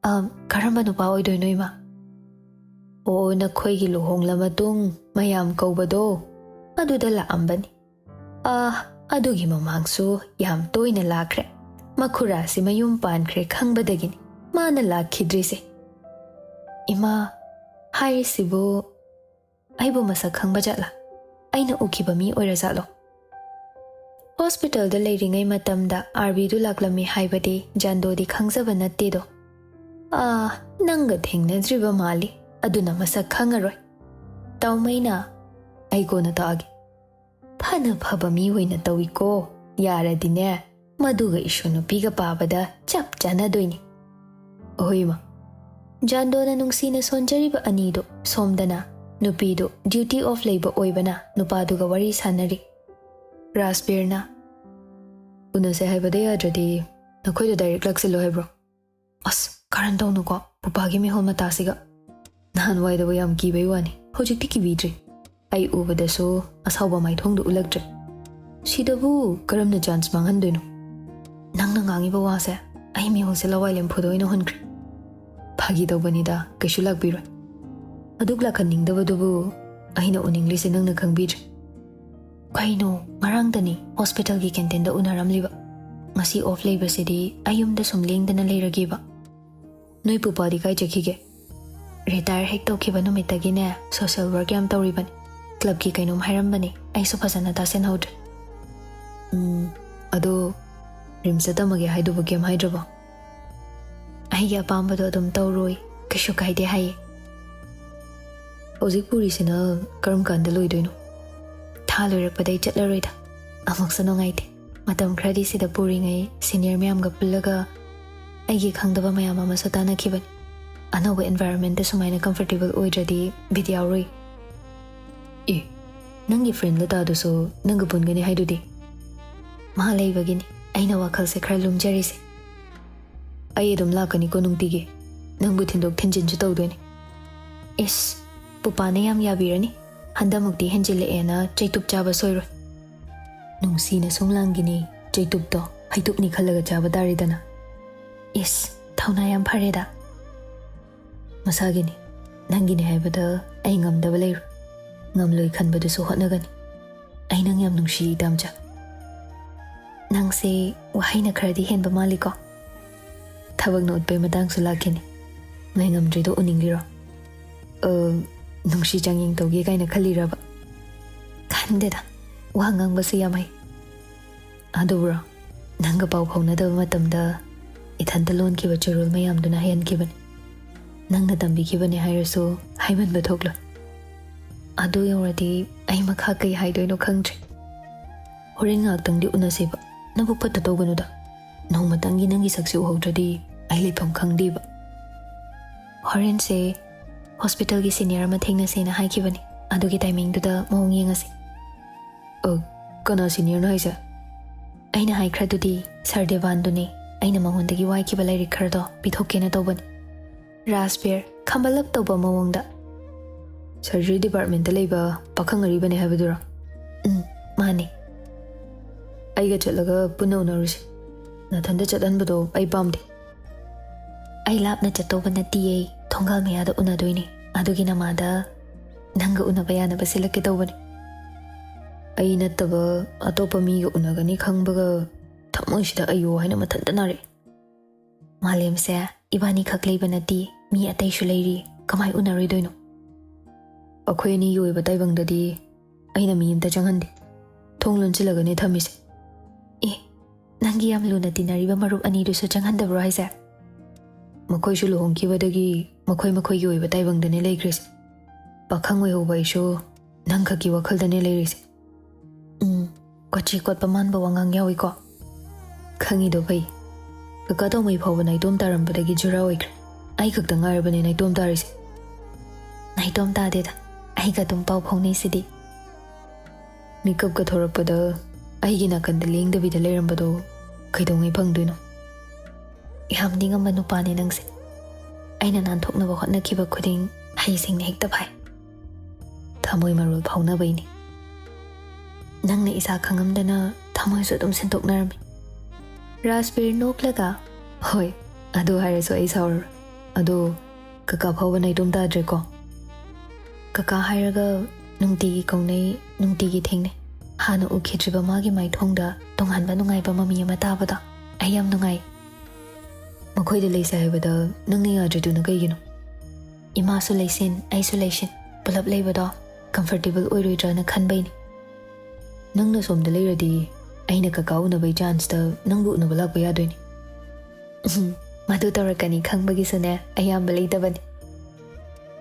"ꯑ, ꯀꯔꯝꯕ ꯅꯨꯄꯥ ꯑꯣꯏꯗꯣꯏꯅꯣ, ꯏꯃꯥ?" "ꯑꯣ, ꯅꯈꯣꯏꯒꯤ ꯂꯨꯍꯣꯡꯂ ꯃꯇꯨꯡ ꯃꯌꯥꯝ ꯀꯧꯕꯗꯣ, ꯑꯗꯨꯗ ꯂꯥꯛꯑꯝꯕꯅꯤ꯫ ꯑ, ꯑꯗꯨꯒꯤ ꯃꯃꯥꯡꯁꯨ ꯌꯥꯝ ꯇꯣꯏꯅ ꯂꯥꯛꯈ꯭ꯔꯦ꯫ ꯃꯈꯨꯔꯥꯁꯤ ꯃꯌꯨꯝ ꯄꯥꯟꯈ꯭ꯔꯦ ꯈꯪꯕꯗꯒꯤꯅꯤ ꯃꯥꯅ ꯂꯥꯛꯈꯤꯗ꯭ꯔꯤꯁꯦ꯫" "ꯏꯃꯥ, ꯍꯥꯏꯔꯤꯁꯤꯕꯨ ꯑꯩꯕꯨ ꯃꯁꯛ ꯈꯪꯕ ꯖꯥꯠꯂꯥ? ꯑꯩꯅ ꯎꯈꯤꯕ ꯃꯤ ꯑꯣꯏꯔꯖꯥꯠꯂꯣ?" "ꯍꯣꯁꯄꯤꯇꯥꯜꯗ ꯂꯩꯔꯤꯉꯩ ꯃꯇꯝꯗ ꯑꯥꯔꯕꯤꯗꯨ ꯂꯥꯛꯂꯝꯃꯤ ꯍꯥꯏꯕꯗꯤ ꯖꯥꯟꯗꯣꯗꯤ ꯈꯪꯖꯕ ꯅꯠꯇꯦꯗꯣ꯫ ꯑꯥ, ꯅꯪꯒ ꯊꯦꯡꯅꯗ꯭ꯔꯤꯕ ꯃꯥꯜꯂꯤ, ꯑꯗꯨꯅ ꯃꯁꯛ ꯈꯪꯉꯔꯣꯏ꯫" ꯇꯥꯎꯃꯩꯅ, "ꯑꯩ ꯀꯣꯟꯅ ꯇꯥꯛꯑꯒꯦ꯫ ꯐꯅ ꯐꯕ ꯃꯤ ꯑꯣꯏꯅ ꯇꯧꯏꯀꯣ꯫ ꯌꯥꯔꯗꯤꯅꯦ, ꯃꯗꯨꯒ ꯏꯁꯨ ꯅꯨꯄꯤꯒ ꯄꯥꯕꯗ ꯆꯞ ꯆꯥꯟꯅꯗꯣꯏꯅꯤ꯫" "ꯑꯍꯣꯏ, ꯏꯃꯥ꯫" ꯖꯥꯟꯗꯣꯅ ꯅꯨꯡꯁꯤꯅ ꯁꯣꯟꯖꯔꯤꯕ ꯑꯅꯤꯗꯨ ꯁꯣꯝꯗꯅ ꯅꯨꯄꯤꯗꯨ ꯗ꯭ꯌꯨꯇꯤ ꯑꯣꯐ ꯂꯩꯕ ꯑꯣꯏꯕꯅ ꯅꯨꯄꯥꯗꯨꯒ ꯋꯥꯔꯤ ꯁꯥꯟꯅꯔꯤ꯫ ꯔꯥꯖꯕꯤꯔꯅ, "ꯎꯅꯁꯦ ꯍꯥꯏꯕꯗ ꯌꯥꯗ꯭ꯔꯗꯤ ꯅꯈꯣꯏꯗ ꯗꯥꯏꯔꯦꯛ ꯂꯥꯛꯁꯤꯜꯂꯣ ꯍꯥꯏꯕ꯭ꯔꯣ?" "ꯑꯁ, ꯀꯔꯟ ꯇꯧꯅꯨꯀꯣ, ꯄꯨꯄꯥꯒꯤ ꯃꯤꯍꯨꯜ ꯃꯇꯥꯁꯤꯒ꯫ ꯅꯍꯥꯟꯋꯥꯏꯗꯕꯨ ꯌꯥꯝ ꯀꯤꯕꯩ ꯋꯥꯅꯤ, ꯍꯧꯖꯤꯛꯇꯤ ꯀꯤꯕꯤꯗ꯭ꯔꯦ꯫ ꯑꯩ ꯎꯕꯗꯁꯨ ꯑꯁꯥꯎꯕ ꯃꯥꯏꯊꯣꯡꯗꯨ ꯎꯠꯂꯛꯇ꯭ꯔꯦ꯫ ꯁꯤꯗꯕꯨ ꯀꯔꯝꯅ ꯆꯥꯟꯁ ꯃꯥꯡꯍꯟꯗꯣꯏꯅꯣ? ꯅꯪꯅ ꯉꯥꯡꯉꯤꯕ ꯋꯥꯁꯦ ꯑꯩ ꯃꯤꯍꯨꯜꯁꯦ ꯂꯋꯥꯏ ꯂꯦꯝꯐꯨꯗ ꯑꯣꯏꯅ ꯍꯨꯟꯈ꯭ꯔꯦ꯫" "ꯐꯥꯒꯤ ꯇꯧꯕꯅꯤꯗ, ꯀꯩꯁꯨ ꯂꯥꯛꯄꯤꯔꯣꯏ꯫ ꯑꯗꯨꯛ ꯂꯥꯛꯍꯟꯅꯤꯡꯗꯕꯗꯨꯕꯨ ꯑꯩꯅ ꯎꯅꯤꯡꯂꯤꯁꯦ ꯅꯪꯅ ꯈꯪꯕꯤꯗ꯭ꯔꯦ꯫" "ꯀꯩꯅꯣ, ꯉꯔꯥꯡꯗꯅꯤ ꯍꯣꯁꯄꯤꯇꯥꯜꯒꯤ ꯀꯦꯟꯇꯤꯟꯗ ꯎꯅꯔꯝꯂꯤꯕ꯫ ꯉꯁꯤ ꯑꯣꯐ ꯂꯩꯕꯁꯤꯗꯤ ꯑꯩ ꯌꯨꯝꯗ ꯁꯨꯝ ꯂꯦꯡꯗꯅ ꯂꯩꯔꯒꯦꯕ꯫" "ꯅꯣꯏ ꯄꯨꯄꯥꯗꯤ ꯀꯥꯏ ꯆꯠꯈꯤꯒꯦ?" "ꯔꯤꯇꯥꯌꯔ ꯍꯦꯛ ꯇꯧꯈꯤꯕ ꯅꯨꯃꯤꯠꯇꯒꯤꯅꯦ ꯁꯣꯁꯤꯌꯦꯜ ꯋꯥꯔꯛ ꯌꯥꯝ ꯇꯧꯔꯤꯕꯅꯤ꯫ ꯀ꯭ꯂꯕꯀꯤ ꯀꯩꯅꯣꯝ ꯍꯥꯏꯔꯝꯕꯅꯤ, ꯑꯩꯁꯨ ꯐꯖꯅ ꯇꯥꯁꯤꯟꯍꯧꯗ꯭ꯔꯦ꯫" "ꯎꯝ, ꯑꯗꯣ ꯔꯤꯝꯁꯇ ꯇꯝꯃꯒꯦ ꯍꯥꯏꯗꯨꯕꯨ ꯀꯩꯝ ꯍꯥꯏꯗ꯭ꯔꯕꯣ?" "ꯑꯩꯒꯤ ꯑꯄꯥꯝꯕꯗꯣ ꯑꯗꯨꯝ ꯇꯧꯔꯣꯏ, ꯀꯩꯁꯨ ꯀꯥꯏꯗꯦ ꯍꯥꯏꯌꯦ꯫" "ꯍꯧꯖꯤꯛ ꯄꯨꯔꯤꯁꯤꯅ ꯀꯔꯝ ꯀꯥꯟꯗ ꯂꯣꯏꯗꯣꯏꯅꯣ?" "ꯊꯥ ꯂꯣꯏꯔꯛꯄꯗꯩ ꯆꯠꯂꯔꯣꯏꯗ꯫ ꯑꯃꯨꯛꯁꯨ ꯅꯨꯡꯉꯥꯏꯇꯦ꯫ ꯃꯇꯝ ꯈꯔꯗꯤ ꯁꯤꯗ ꯄꯨꯔꯤꯉꯩ ꯁꯤꯅꯤꯌꯔ ꯃꯌꯥꯝꯒ ꯄꯨꯜꯂꯒ ꯑꯩꯒꯤ ꯈꯪꯗꯕ ꯃꯌꯥꯝ ꯑꯃꯁꯨ ꯇꯥꯟꯅꯈꯤꯕꯅꯤ꯫ ꯑꯅꯧꯕ ꯑꯦꯟꯚꯥꯏꯔꯣꯟꯃꯦꯟꯇ ꯁꯨꯃꯥꯏꯅ ꯀꯝꯐꯔꯇꯦꯕꯜ ꯑꯣꯏꯗ꯭ꯔꯗꯤ ꯕꯤꯠ ꯌꯥꯎꯔꯣꯏ꯫" "ꯑꯦ, ꯅꯪꯒꯤ ꯐ꯭ꯔꯦꯟ ꯂꯇꯥꯗꯨꯁꯨ ꯅꯪꯒ ꯄꯨꯟꯒꯅꯤ ꯍꯥꯏꯗꯨꯗꯤ?" "ꯃꯥ ꯂꯩꯕꯒꯤꯅꯤ ꯑꯩꯅ ꯋꯥꯈꯜꯁꯦ ꯈꯔ ꯂꯨꯝꯖꯔꯤꯁꯦ꯫" "ꯑꯩ ꯑꯗꯨꯝ ꯂꯥꯛꯀꯅꯤꯀꯣ ꯅꯨꯡꯇꯤꯒꯤ꯫ ꯅꯪꯕꯨ ꯊꯤꯟꯗꯣꯛ ꯊꯤꯟꯖꯤꯟꯁꯨ ꯇꯧꯗꯣꯏꯅꯤ꯫" "ꯏꯁ, ꯄꯨꯄꯥꯅ ꯌꯥꯝ ꯌꯥꯕꯤꯔꯅꯤ꯫ ꯍꯟꯗꯛꯃꯨꯛꯇꯤ ꯍꯦꯟꯖꯤꯜꯂꯛꯑꯦꯅ ꯆꯩꯇꯨꯞ ꯆꯥꯕ ꯁꯣꯏꯔꯣꯏ꯫ ꯅꯨꯡꯁꯤꯅ ꯁꯨꯝ ꯂꯥꯡꯒꯤꯅꯤ, ꯆꯩꯇꯨꯞꯇꯣ ꯍꯩꯇꯨꯞꯅꯤ ꯈꯜꯂꯒ ꯆꯥꯕ ꯇꯥꯔꯦꯗꯅ꯫ ꯏꯁ, ꯊꯧꯅꯥ ꯌꯥꯝ ꯐꯔꯦꯗ꯫ ꯃꯁꯥꯒꯤꯅꯤ, ꯅꯪꯒꯤꯅꯤ ꯍꯥꯏꯕꯗ ꯑꯩ ꯉꯝꯗꯕ ꯂꯩꯔꯣꯏ꯫ ꯉꯝꯂꯣꯏ ꯈꯟꯕꯗꯨꯁꯨ ꯍꯣꯠꯅꯒꯅꯤ꯫ ꯑꯩ ꯅꯪ ꯌꯥꯝ ꯅꯨꯡꯁꯤ, ꯏꯇꯥꯝꯆꯥ꯫ ꯅꯪꯁꯦ ꯋꯥꯍꯩꯅ ꯈꯔꯗꯤ ꯍꯦꯟꯕ ꯃꯥꯜꯂꯤꯀꯣ꯫ ꯊꯕꯛꯅ ꯎꯠꯄꯩ ꯃꯇꯥꯡꯁꯨ ꯂꯥꯛꯈꯤꯅꯤ꯫ ꯅꯣꯏ ꯉꯝꯗ꯭ꯔꯤꯗꯣ ꯎꯅꯤꯡꯂꯤꯔꯣ? ꯑ, ꯅꯨꯡꯁꯤ ꯆꯥꯡꯌꯦꯡ ꯇꯧꯒꯦ ꯀꯥꯏꯅ ꯈꯜꯂꯤꯔꯕ? ꯈꯟꯗꯦꯗ, ꯋꯥ ꯉꯥꯡꯕꯁꯨ ꯌꯥꯝ ꯍꯩ꯫ ꯑꯗꯨꯕꯨꯔꯣ, ꯅꯪꯒ ꯄꯥꯎ ꯐꯥꯎꯅꯗꯕ ꯃꯇꯝꯗ ꯏꯊꯟꯇ ꯂꯣꯟꯈꯤꯕ ꯆꯨꯔꯨꯜ ꯃꯌꯥꯝꯗꯨꯅ ꯍꯩꯍꯟꯈꯤꯕꯅꯤ꯫ ꯅꯪꯅ ꯇꯝꯕꯤꯈꯤꯕꯅꯤ ꯍꯥꯏꯔꯁꯨ ꯍꯥꯏꯃꯟꯕ ꯊꯣꯛꯂꯣꯏ꯫ ꯑꯗꯨ ꯌꯧꯔꯗꯤ ꯑꯩ ꯃꯈꯥ ꯀꯩ ꯍꯥꯏꯗꯣꯏꯅꯣ ꯈꯪꯗ꯭ꯔꯦ꯫ ꯍꯣꯔꯦꯟ ꯉꯥꯏꯍꯥꯛꯇꯪꯗꯤ ꯎꯅꯁꯦꯕ꯫ ꯅꯕꯨꯛ ꯐꯠꯇ ꯇꯧꯒꯅꯨꯗ꯫ ꯅꯣꯡꯃꯇꯪꯒꯤ ꯅꯪꯒꯤ ꯁꯛꯁꯦ ꯎꯍꯧꯗ꯭ꯔꯗꯤ ꯑꯩ ꯂꯩꯐꯝ ꯈꯪꯗꯦꯕ꯫ ꯍꯣꯔꯦꯟꯁꯦ ꯍꯣꯁꯄꯤꯇꯥꯜꯒꯤ ꯁꯤꯅꯤꯌꯔ ꯑꯃ ꯊꯦꯡꯅꯁꯦꯅ ꯍꯥꯏꯈꯤꯕꯅꯤ꯫ ꯑꯗꯨꯒꯤ ꯇꯥꯏꯃꯤꯡꯗꯨꯗ ꯃꯑꯣꯡ ꯌꯦꯡꯉꯁꯤ꯫ ꯑ, ꯀꯅꯥ ꯁꯤꯅꯤꯌꯔꯅꯣ ꯍꯥꯏꯁꯦ? ꯑꯩꯅ ꯍꯥꯏꯈ꯭ꯔꯗꯨꯗꯤ, ꯁꯥꯔ ꯗꯦꯕꯥꯟꯗꯨꯅꯤ꯫ ꯑꯩꯅ ꯃꯉꯣꯟꯗꯒꯤ ꯋꯥꯏꯈꯤꯕ ꯂꯥꯏꯔꯤꯛ ꯈꯔꯗꯣ ꯄꯤꯊꯣꯛꯀꯦꯅ ꯇꯧꯕꯅꯤ꯫ ꯔꯥꯖꯕꯤꯔ, ꯈꯝꯕꯂꯞ ꯇꯧꯕ ꯃꯑꯣꯡꯗ꯫ ꯁꯔꯖꯔꯤ ꯗꯤꯄꯥꯔꯠꯃꯦꯟꯇ ꯂꯩꯕ ꯄꯥꯈꯪ ꯑꯔꯤꯕꯅꯦ ꯍꯥꯏꯕꯗꯨꯔꯣ? ꯎꯝ, ꯃꯥꯅꯦ꯫ ꯑꯩꯒ ꯆꯠꯂꯒ ꯄꯨꯟꯅ ꯎꯅꯔꯨꯁꯤ꯫ ꯅꯊꯟꯗ ꯆꯠꯍꯟꯕꯗꯣ ꯑꯩ ꯄꯥꯝꯗꯦ꯫ ꯑꯩ ꯂꯥꯞꯅ ꯆꯠꯇꯧꯕ ꯅꯠꯇꯤꯌꯦ, ꯊꯣꯡꯒꯥꯜ ꯃꯌꯥꯗ ꯎꯅꯗꯣꯏꯅꯦ꯫ ꯑꯗꯨꯒꯤ ꯅꯃꯥꯗ ꯅꯪꯒ ꯎꯅꯕ ꯌꯥꯅꯕ ꯁꯤꯜꯂꯛꯀꯦ ꯇꯧꯕꯅꯦ꯫ ꯑꯩ ꯅꯠꯇꯕ ꯑꯇꯣꯞꯄ ꯃꯤꯒ ꯎꯅꯒꯅꯤ ꯈꯪꯕꯒ ꯊꯃꯣꯏꯁꯤꯗ ꯑꯌꯣ ꯍꯥꯏꯅ ꯃꯊꯟꯇ ꯅꯥꯔꯛꯑꯦ꯫ ꯃꯥꯂꯦꯝꯁꯦ ꯏꯕꯥꯅꯤꯈꯛ ꯂꯩꯕ ꯅꯠꯇꯦ, ꯃꯤ ꯑꯇꯩꯁꯨ ꯂꯩꯔꯤ, ꯀꯃꯥꯏ ꯎꯅꯔꯣꯏꯗꯣꯏꯅꯣ? ꯑꯩꯈꯣꯏ ꯑꯅꯤꯒꯤ ꯑꯣꯏꯕ ꯇꯥꯏꯕꯪꯗꯗꯤ ꯑꯩꯅ ꯃꯤ ꯑꯝꯇ ꯆꯪꯍꯟꯗꯦ꯫ ꯊꯣꯡ ꯂꯣꯟꯁꯤꯜꯂꯒꯅꯦ ꯊꯝꯃꯤꯁꯦ꯫ ꯑꯦ, ꯅꯪꯒꯤ ꯌꯥꯝ ꯂꯨꯅ ꯇꯤꯟꯅꯔꯤꯕ ꯃꯔꯨꯞ ꯑꯅꯤꯗꯨꯁꯨ ꯆꯪꯍꯟꯗꯕ꯭ꯔꯣ ꯍꯥꯏꯁꯦ? ꯃꯈꯣꯏꯁꯨ ꯂꯨꯍꯣꯡꯈꯤꯕꯗꯒꯤ ꯃꯈꯣꯏ ꯃꯈꯣꯏꯒꯤ ꯑꯣꯏꯕ ꯇꯥꯏꯕꯪꯗꯅꯦ ꯂꯩꯈ꯭ꯔꯤꯁꯦ꯫ ꯄꯥꯈꯪ ꯑꯣꯏꯍꯧꯕ ꯑꯩꯁꯨ ꯅꯪꯈꯛꯀꯤ ꯋꯥꯈꯜꯗꯅꯦ ꯂꯩꯔꯤꯁꯦ꯫ ꯎꯝ, ꯀꯣꯆꯤ ꯀꯣꯠꯄ ꯃꯥꯟꯕ ꯋꯥꯉꯥꯡ ꯌꯥꯎꯏꯀꯣ꯫ ꯈꯪꯉꯤꯗꯣ ꯐꯩ꯫ ꯀꯀꯥ ꯇꯣꯝꯕꯩ ꯐꯥꯎꯕ ꯅꯥꯏꯇꯣꯝ ꯇꯥꯔꯝꯕꯗꯒꯤ ꯖꯨꯔꯥ ꯑꯣꯏꯈ꯭ꯔꯦ꯫ ꯑꯩ ꯈꯛꯇ ꯉꯥꯏꯔꯕꯅꯦ ꯅꯥꯏꯇꯣꯝ ꯇꯥꯔꯤꯁꯦ꯫ ꯅꯥꯏꯇꯣꯝ ꯇꯥꯗꯦꯗ, ꯑꯩꯒ ꯑꯗꯨꯝ ꯄꯥꯎ ꯐꯥꯎꯅꯩꯁꯤꯗꯤ꯫ ꯃꯤꯀꯞꯀ ꯊꯣꯔꯛꯄꯗ ꯑꯩꯒꯤ ꯅꯥꯀꯟꯗ ꯂꯦꯡꯗꯕꯤꯗ ꯂꯩꯔꯝꯕꯗꯣ ꯀꯩꯗꯧꯉꯩ ꯐꯪꯗꯣꯏꯅꯣ? ꯌꯥꯝ ꯅꯤꯡꯉꯝꯕ ꯅꯨꯄꯥꯅꯦ ꯅꯪꯁꯦ꯫ ꯑꯩꯅ ꯅꯥꯟꯊꯣꯛꯅꯕ ꯍꯣꯠꯅꯈꯤꯕ ꯈꯨꯗꯤꯡ ꯍꯩꯁꯤꯡꯅ ꯍꯦꯛꯇ ꯐꯥꯏ꯫ ꯊꯃꯣꯏ ꯃꯔꯣꯜ ꯐꯥꯎꯅꯕꯩꯅꯤ꯫ ꯅꯪꯅ ꯏꯁꯥ ꯈꯪꯉꯝꯗꯅ ꯊꯃꯣꯏꯁꯨ ꯑꯗꯨꯝ ꯁꯦꯡꯗꯣꯛꯅꯔꯝꯃꯤ꯫ ꯔꯥꯖꯕꯤꯔ ꯅꯣꯛꯂꯒ, "ꯍꯣꯏ, ꯑꯗꯨ ꯍꯥꯏꯔꯁꯨ ꯑꯩ ꯁꯥꯎꯔꯔꯣꯏ꯫ ꯑꯗꯣ ꯀꯀꯥ ꯐꯥꯎꯕ ꯅꯥꯏꯇꯣꯝ ꯇꯥꯗ꯭ꯔꯦꯀꯣ? ꯀꯀꯥ ꯍꯥꯏꯔꯒ ꯅꯨꯡꯇꯤꯒꯤ ꯀꯧꯅꯩ, ꯅꯨꯡꯇꯤꯒꯤ ꯊꯦꯡꯅꯩ꯫ ꯍꯥꯟꯅ ꯎꯈꯤꯗ꯭ꯔꯤꯕ ꯃꯥꯒꯤ ꯃꯥꯏꯊꯣꯡꯗ ꯇꯣꯉꯥꯟꯕ ꯅꯨꯡꯉꯥꯏꯕ ꯃꯃꯤ ꯑꯃ ꯇꯥꯕꯗꯣ ꯑꯩ ꯌꯥꯝ ꯅꯨꯡꯉꯥꯏ꯫ ꯃꯈꯣꯏꯗ ꯂꯩꯁꯦ ꯍꯥꯏꯕꯗ ꯅꯪꯅ ꯌꯥꯗ꯭ꯔꯤꯗꯨꯅ ꯀꯩꯒꯤꯅꯣ? ꯏꯃꯥꯁꯨ ꯂꯩꯁꯤꯟ, ꯑꯩꯁꯨ ꯂꯩꯁꯤꯟ, ꯄꯨꯂꯞ ꯂꯩꯕꯗꯣ ꯀꯝꯐꯔꯇꯦꯕꯜ ꯑꯣꯏꯔꯣꯏꯗ꯭ꯔꯥꯅ ꯈꯟꯕꯩꯅꯤ꯫ ꯅꯪꯅ ꯁꯣꯝꯗ ꯂꯩꯔꯗꯤ ꯑꯩꯅ ꯀꯀꯥ ꯎꯅꯕꯩ ꯆꯥꯟꯁꯇ ꯅꯪꯕꯨ ꯎꯅꯕ ꯂꯥꯛꯄ ꯌꯥꯗꯣꯏꯅꯤ꯫" "ꯎꯝ, ꯃꯗꯨ ꯇꯧꯔꯛꯀꯅꯤ ꯈꯪꯕꯒꯤꯁꯨꯅꯦ ꯑꯌꯥꯝꯕ ꯂꯩꯇꯕꯅꯤ꯫"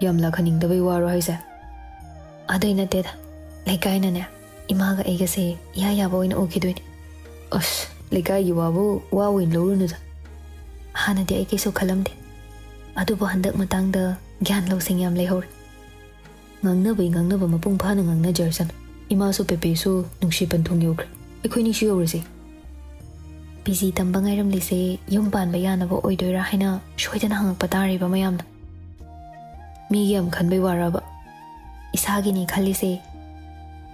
"ꯌꯥꯝ ꯂꯥꯛꯍꯟꯅꯤꯡꯗꯕꯩ ꯋꯥꯔꯣ ꯍꯥꯏꯁꯦ?" "ꯑꯗꯨꯏ ꯅꯠꯇꯦꯗ, ꯂꯩꯀꯥꯏꯅꯅꯦ ꯏꯃꯥꯒ ꯑꯩꯒꯁꯦ ꯏꯌꯥ ꯌꯥꯕ ꯑꯣꯏꯅ ꯎꯈꯤꯗꯣꯏꯅꯤ꯫" "ꯑꯁ, ꯂꯩꯀꯥꯏꯒꯤ ꯋꯥꯕꯨ ꯋꯥ ꯑꯣꯏꯅ ꯂꯧꯔꯨꯅꯨꯗ꯫" "ꯍꯥꯟꯅꯗꯤ ꯑꯩ ꯀꯩꯁꯨ ꯈꯜꯂꯝꯗꯦ, ꯑꯗꯨꯕꯨ ꯍꯟꯗꯛ ꯃꯇꯥꯡꯗ ꯒ꯭ꯌꯥꯟ ꯂꯧꯁꯤꯡ ꯌꯥꯝ ꯂꯩꯍꯧꯔꯦ꯫" "ꯉꯥꯡꯅꯕꯩ ꯉꯥꯡꯅꯕ ꯃꯄꯨꯡ ꯐꯥꯅ ꯉꯥꯡꯅꯖꯔꯁꯅꯨ꯫ ꯏꯃꯥꯁꯨ ꯄꯦꯄꯦꯁꯨ ꯅꯨꯡꯁꯤ ꯄꯟꯊꯨꯡ ꯌꯧꯈ꯭ꯔꯦ꯫ ꯑꯩꯈꯣꯏꯅꯤꯁꯨ ꯌꯧꯔꯁꯤ꯫" "ꯄꯤ ꯖꯤ ꯇꯝꯕ ꯉꯥꯏꯔꯝꯂꯤꯁꯦ ꯌꯨꯝ ꯄꯥꯟꯕ ꯌꯥꯅꯕ ꯑꯣꯏꯗꯣꯏꯔꯥ ꯍꯥꯏꯅ ꯁꯣꯏꯗꯅ ꯍꯪꯉꯛꯄ ꯇꯥꯔꯦꯕ ꯃꯌꯥꯝꯅ꯫" "ꯃꯤꯒꯤ ꯌꯥꯝ ꯈꯟꯕꯩ ꯋꯥꯔꯕ?" "ꯏꯁꯥꯒꯤꯅꯤ ꯈꯜꯂꯤꯁꯦ꯫"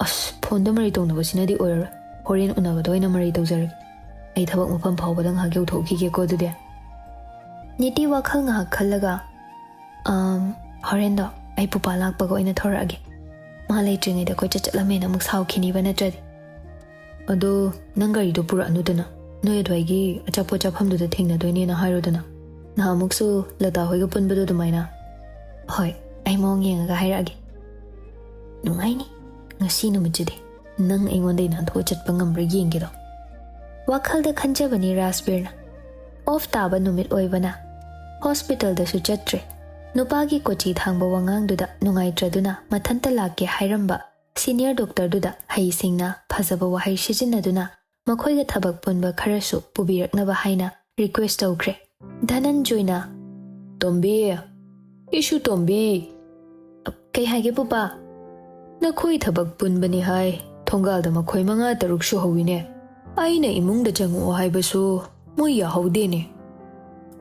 "ꯑꯁ, ꯐꯣꯟꯗ ꯃꯔꯩ ꯇꯧꯅꯕꯁꯤꯅꯗꯤ ꯑꯣꯏꯔꯔꯣꯏ꯫ ꯍꯣꯔꯦꯟ ꯎꯅꯕꯗ ꯑꯣꯏꯅ ꯃꯔꯩ ꯇꯧꯖꯔꯒꯦ꯫ ꯑꯩ ꯊꯕꯛ ꯃꯐꯝ ꯐꯥꯎꯕꯗ ꯉꯥꯏꯍꯥꯛ ꯌꯧꯊꯣꯛꯈꯤꯒꯦꯀꯣ ꯑꯗꯨꯗꯤ꯫" ꯅꯤꯇꯤ ꯋꯥꯈꯜ ꯉꯥꯏꯍꯥꯛ ꯈꯜꯂꯒ, "ꯑꯝ, ꯍꯣꯔꯦꯟꯗꯣ ꯑꯩ ꯄꯨꯄꯥ ꯂꯥꯛꯄꯒ ꯑꯣꯏꯅ ꯊꯣꯔꯛꯑꯒꯦ꯫ ꯃꯥ ꯂꯩꯇ꯭ꯔꯤꯉꯩꯗ ꯀꯣꯏꯆꯠ ꯆꯠꯂꯝꯃꯦꯅ ꯑꯃꯨꯛ ꯁꯥꯎꯈꯤꯅꯤꯕ ꯅꯠꯇ꯭ꯔꯗꯤ꯫" "ꯑꯗꯣ ꯅꯪ ꯒꯥꯔꯤꯗꯣ ꯄꯨꯔꯛꯑꯅꯨꯗꯅ, ꯅꯣꯏ ꯑꯗꯨꯋꯥꯏꯒꯤ ꯑꯆꯥꯄꯣꯠ ꯆꯥꯐꯝꯗꯨꯗ ꯊꯦꯡꯅꯗꯣꯏꯅꯦꯅ ꯍꯥꯏꯔꯣꯗꯅ꯫ ꯅꯍꯥꯟꯃꯨꯛꯁꯨ ꯂꯇꯥ ꯍꯣꯏꯒ ꯄꯨꯟꯕꯗꯣ ꯑꯗꯨꯃꯥꯏꯅ꯫" "ꯍꯣꯏ, ꯑꯩ ꯃꯑꯣꯡ ꯌꯦꯡꯉꯒ ꯍꯥꯏꯔꯛꯑꯒꯦ꯫" "ꯅꯨꯡꯉꯥꯏꯅꯤ ꯉꯁꯤ ꯅꯨꯃꯤꯠꯁꯤꯗꯤ꯫ ꯅꯪ ꯑꯩꯉꯣꯟꯗꯩ ꯅꯥꯟꯊꯣꯛꯑ ꯆꯠꯄ ꯉꯝꯕ꯭ꯔꯥ ꯌꯦꯡꯒꯦꯗꯣ꯫" ꯋꯥꯈꯜꯗ ꯈꯟꯖꯕꯅꯤ ꯔꯥꯖꯕꯤꯔꯅ꯫ ꯑꯣꯐ ꯇꯥꯕ ꯅꯨꯃꯤꯠ ꯑꯣꯏꯕꯅ ꯍꯣꯁꯄꯤꯇꯥꯜꯗꯁꯨ ꯆꯠꯇ꯭ꯔꯦ꯫ ꯅꯨꯄꯥꯒꯤ ꯀꯣꯆꯤ ꯊꯥꯡꯕ ꯋꯥꯉꯥꯡꯗꯨꯗ ꯅꯨꯡꯉꯥꯏꯇ꯭ꯔꯗꯨꯅ ꯃꯊꯟꯇ ꯂꯥꯛꯀꯦ ꯍꯥꯏꯔꯝꯕ ꯁꯤꯅꯤꯌꯔ ꯗꯣꯛꯇꯔꯗꯨꯗ ꯍꯩꯁꯤꯡꯅ ꯐꯖꯕ ꯋꯥꯍꯩ ꯁꯤꯖꯤꯟꯅꯗꯨꯅ ꯃꯈꯣꯏꯒ ꯊꯕꯛ ꯄꯨꯟꯕ ꯈꯔꯁꯨ ꯄꯨꯕꯤꯔꯛꯅꯕ ꯍꯥꯏꯅ ꯔꯤꯀ꯭ꯋꯦꯁ ꯇꯧꯈ꯭ꯔꯦ꯫ ꯙꯅꯟꯖꯣꯏꯅ, "ꯇꯣꯝꯕꯤ, ꯏꯁꯨ ꯇꯣꯝꯕꯤ꯫" "ꯀꯩ ꯍꯥꯏꯒꯦ ꯄꯨꯄꯥ?" "ꯅꯈꯣꯏ ꯊꯕꯛ ꯄꯨꯟꯕꯅꯤ ꯍꯥꯏ, ꯊꯣꯡꯒꯥꯜꯗ ꯃꯈꯣꯏ ꯃꯉꯥ ꯇꯔꯨꯛ ꯁꯨꯍꯧꯋꯤꯅꯦ꯫ ꯑꯩꯅ ꯏꯃꯨꯡꯗ ꯆꯪꯉꯛꯑꯣ ꯍꯥꯏꯕꯁꯨ ꯃꯣꯏ ꯌꯥꯍꯧꯗꯦꯅꯦ꯫"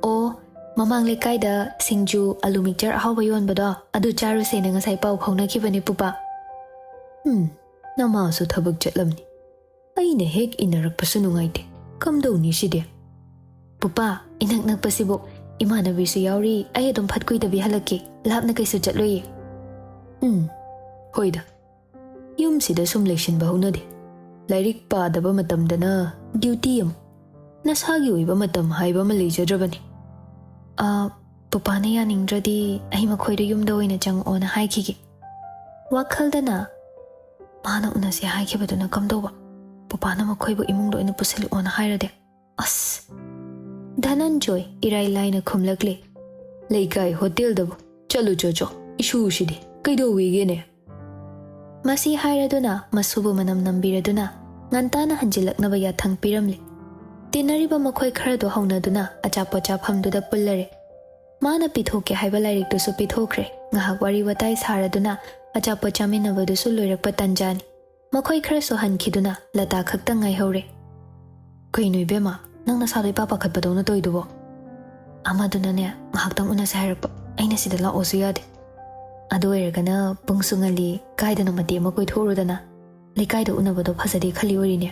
"ꯑꯣ, ꯃꯃꯥꯡ ꯂꯩꯀꯥꯏꯗ ꯁꯤꯡꯖꯨ, ꯑꯂꯨ ꯃꯤꯛꯆꯔ ꯑꯍꯥꯎꯕ ꯌꯣꯟꯕꯗꯣ ꯑꯗꯨ ꯆꯥꯔꯨꯁꯦꯅ ꯉꯁꯥꯏ ꯄꯥꯎ ꯐꯥꯎꯅꯈꯤꯕꯅꯦ ꯄꯨꯄꯥ꯫ ꯎꯝ, ꯅꯃꯥꯁꯨ ꯊꯕꯛ ꯆꯠꯂꯝꯅꯤ꯫ ꯑꯩꯅ ꯍꯦꯛ ꯏꯟꯅꯔꯛꯄꯁꯨ ꯅꯨꯡꯉꯥꯏꯇꯦ꯫ ꯀꯝꯗꯧꯅꯤ ꯁꯤꯗꯤ? ꯄꯨꯄꯥ, ꯏꯅꯛ ꯅꯛꯄꯁꯤꯕꯨ ꯏꯃꯥꯟꯅꯕꯤꯁꯨ ꯌꯥꯎꯔꯤ, ꯑꯩ ꯑꯗꯨꯝ ꯐꯠ ꯀꯨꯏꯗꯕꯤ ꯍꯜꯂꯛꯀꯦ꯫ ꯂꯥꯞꯅ ꯀꯩꯁꯨ ꯆꯠꯂꯣꯏꯌꯦ꯫ ꯎꯝ, ꯍꯣꯏꯗ꯫ ꯌꯨꯝꯁꯤꯗ ꯁꯨꯝ ꯂꯩꯁꯤꯟꯕ ꯍꯧꯅꯗꯦ꯫ ꯂꯥꯏꯔꯤꯛ ꯄꯥꯗꯕ ꯃꯇꯝꯗꯅ ꯗ꯭ꯌꯨꯇꯤ ꯑꯃ, ꯅꯁꯥꯒꯤ ꯑꯣꯏꯕ ꯃꯇꯝ ꯍꯥꯏꯕ ꯑꯃ ꯂꯩꯖꯗ꯭ꯔꯕꯅꯤ꯫ ꯑ, ꯄꯨꯄꯥꯅ ꯌꯥꯅꯤꯡꯗ꯭ꯔꯗꯤ ꯑꯩ ꯃꯈꯣꯏꯗ ꯌꯨꯝꯗ ꯑꯣꯏꯅ ꯆꯪꯉꯛꯑꯣꯅ ꯍꯥꯏꯈꯤꯒꯦ꯫ ꯋꯥꯈꯜꯗꯅ ꯃꯥꯅ ꯎꯅꯁꯦ ꯍꯥꯏꯈꯤꯕꯗꯨꯅ ꯀꯝꯗꯧꯕ? ꯄꯨꯄꯥꯅ ꯃꯈꯣꯏꯕꯨ ꯏꯃꯨꯡꯗ ꯑꯣꯏꯅ ꯄꯨꯁꯤꯜꯂꯛꯑꯣꯅ ꯍꯥꯏꯔꯗꯤ? ꯑꯁ! ꯙꯅꯟꯖꯣꯏ ꯏꯔꯥꯏ ꯂꯥꯏꯅ ꯈꯨꯝꯂꯛꯂꯦ, "ꯂꯩꯀꯥꯏ ꯍꯣꯇꯦꯜꯗꯕꯨ ꯆꯠꯂꯨ ꯆꯣꯆꯣ, ꯏꯁꯨꯁꯤꯗꯤ ꯀꯩꯗꯧꯋꯦꯒꯦꯅꯦ?" ꯃꯁꯤ ꯍꯥꯏꯔꯗꯨꯅ ꯃꯁꯨꯕꯨ ꯃꯅꯝ ꯅꯝꯕꯤꯔꯗꯨꯅ ꯉꯟꯇꯥꯅ ꯍꯟꯖꯤꯜꯂꯛꯅꯕ ꯌꯥꯊꯪ ꯄꯤꯔꯝꯂꯦ꯫ ꯇꯤꯟꯅꯔꯤꯕ ꯃꯈꯣꯏ ꯈꯔꯗꯨ ꯍꯧꯅꯗꯨꯅ ꯑꯆꯥꯄꯣꯠ ꯆꯥꯐꯝꯗꯨꯗ ꯄꯨꯜꯂꯔꯦ꯫ ꯃꯥꯅ ꯄꯤꯊꯣꯛꯀꯦ ꯍꯥꯏꯕ ꯂꯥꯏꯔꯤꯛꯇꯨꯁꯨ ꯄꯤꯊꯣꯛꯈ꯭ꯔꯦ꯫ ꯉꯥꯏꯍꯥꯛ ꯋꯥꯔꯤ ꯋꯥꯇꯥꯏ ꯁꯥꯔꯗꯨꯅ ꯑꯆꯥꯄꯣꯠ ꯆꯥꯃꯤꯟꯅꯕꯗꯨꯁꯨ ꯂꯣꯏꯔꯛꯄ ꯇꯟꯖꯥꯅꯤ꯫ ꯃꯈꯣꯏ ꯈꯔꯁꯨ ꯍꯟꯈꯤꯗꯨꯅ ꯂꯇꯥ ꯈꯛꯇꯪ ꯉꯥꯏꯍꯧꯔꯦ꯫ "ꯀꯩꯅꯣ ꯏꯕꯦꯝꯃ, ꯅꯪ ꯅꯁꯥꯗꯣ ꯏꯄꯥ ꯄꯥꯈꯠꯄꯗꯧꯅ ꯇꯧꯏꯗꯨꯕꯣ?" "ꯑꯃꯗꯨꯅꯅꯦ, ꯉꯥꯏꯍꯥꯛꯇꯪ ꯎꯅꯁꯦ ꯍꯥꯏꯔꯛꯄ, ꯑꯩꯅ ꯁꯤꯗ ꯂꯥꯛꯑꯣꯁꯨ ꯌꯥꯗꯦ꯫ ꯑꯗꯨ ꯑꯣꯏꯔꯒꯅ ꯄꯨꯡꯁꯨ ꯉꯜꯂꯤ, ꯀꯥꯏꯗꯅꯣ ꯃꯇꯦꯛ ꯑꯃ ꯀꯣꯏꯊꯣꯛꯎꯔꯨꯗꯅ꯫ ꯂꯩꯀꯥꯏꯗ ꯎꯅꯕꯗꯣ ꯐꯖꯗꯦ ꯈꯜꯂꯤ ꯑꯣꯏꯔꯤꯅꯦ꯫"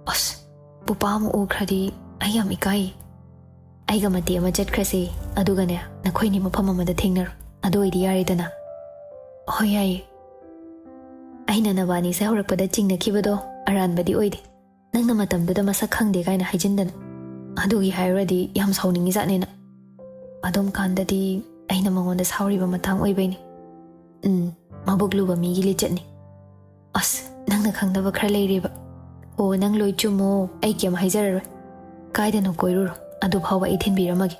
"ꯑꯁ, ꯄꯨꯄꯥ ꯑꯃꯨꯛ ꯎꯈ꯭ꯔꯗꯤ ꯑꯩ ꯌꯥꯝ ꯏꯀꯥꯏ꯫ ꯑꯩꯒ ꯃꯇꯦꯛ ꯑꯃ ꯆꯠꯈ꯭ꯔꯁꯦ, ꯑꯗꯨꯒꯅꯦ ꯅꯈꯣꯏꯅꯤ ꯃꯐꯝ ꯑꯃꯗ ꯊꯦꯡꯅꯔꯣ, ꯑꯗꯨ ꯑꯣꯏꯗꯤ ꯌꯥꯔꯦꯗꯅ꯫" "ꯍꯣꯏ, ꯌꯥꯏꯌꯦ꯫ ꯑꯩꯅ ꯅꯕꯥꯅꯤꯁꯦ ꯍꯧꯔꯛꯄꯗ ꯆꯤꯡꯅꯈꯤꯕꯗꯣ ꯑꯔꯥꯟꯕꯗꯤ ꯑꯣꯏꯗꯦ꯫ ꯅꯪꯅ ꯃꯇꯝꯗꯨꯗ ꯃꯁꯛ ꯈꯪꯗꯦ ꯀꯥꯏꯅ ꯍꯥꯏꯖꯤꯟꯗꯅ꯫ ꯑꯗꯨꯒꯤ ꯍꯥꯏꯔꯨꯔꯗꯤ ꯌꯥꯝ ꯁꯥꯎꯅꯤꯡꯉꯤꯖꯥꯠꯅꯦꯅ꯫ ꯑꯗꯨꯝ ꯀꯥꯟꯗꯗꯤ ꯑꯩꯅ ꯃꯉꯣꯟꯗ ꯁꯥꯎꯔꯤꯕ ꯃꯇꯥꯡ ꯑꯣꯏꯕꯩꯅꯦ꯫ ꯎꯝ, ꯃꯕꯨꯛ ꯂꯨꯕ ꯃꯤꯒꯤ ꯂꯤꯆꯠꯅꯤ꯫ ꯑꯁ, ꯅꯪꯅ ꯈꯪꯗꯕ ꯈꯔ ꯂꯩꯔꯦꯕ꯫ ꯑꯣ, ꯅꯪ ꯂꯣꯏ ꯆꯨꯝꯃꯣ, ꯑꯩ ꯀꯩꯝ ꯍꯥꯏꯖꯔꯔꯣꯏ꯫ ꯀꯥꯏꯗꯅꯣ ꯀꯣꯏꯔꯨꯔꯣ, ꯑꯗꯨ ꯐꯥꯎꯕ ꯑꯩ ꯊꯤꯟꯕꯤꯔꯝꯃꯒꯦ꯫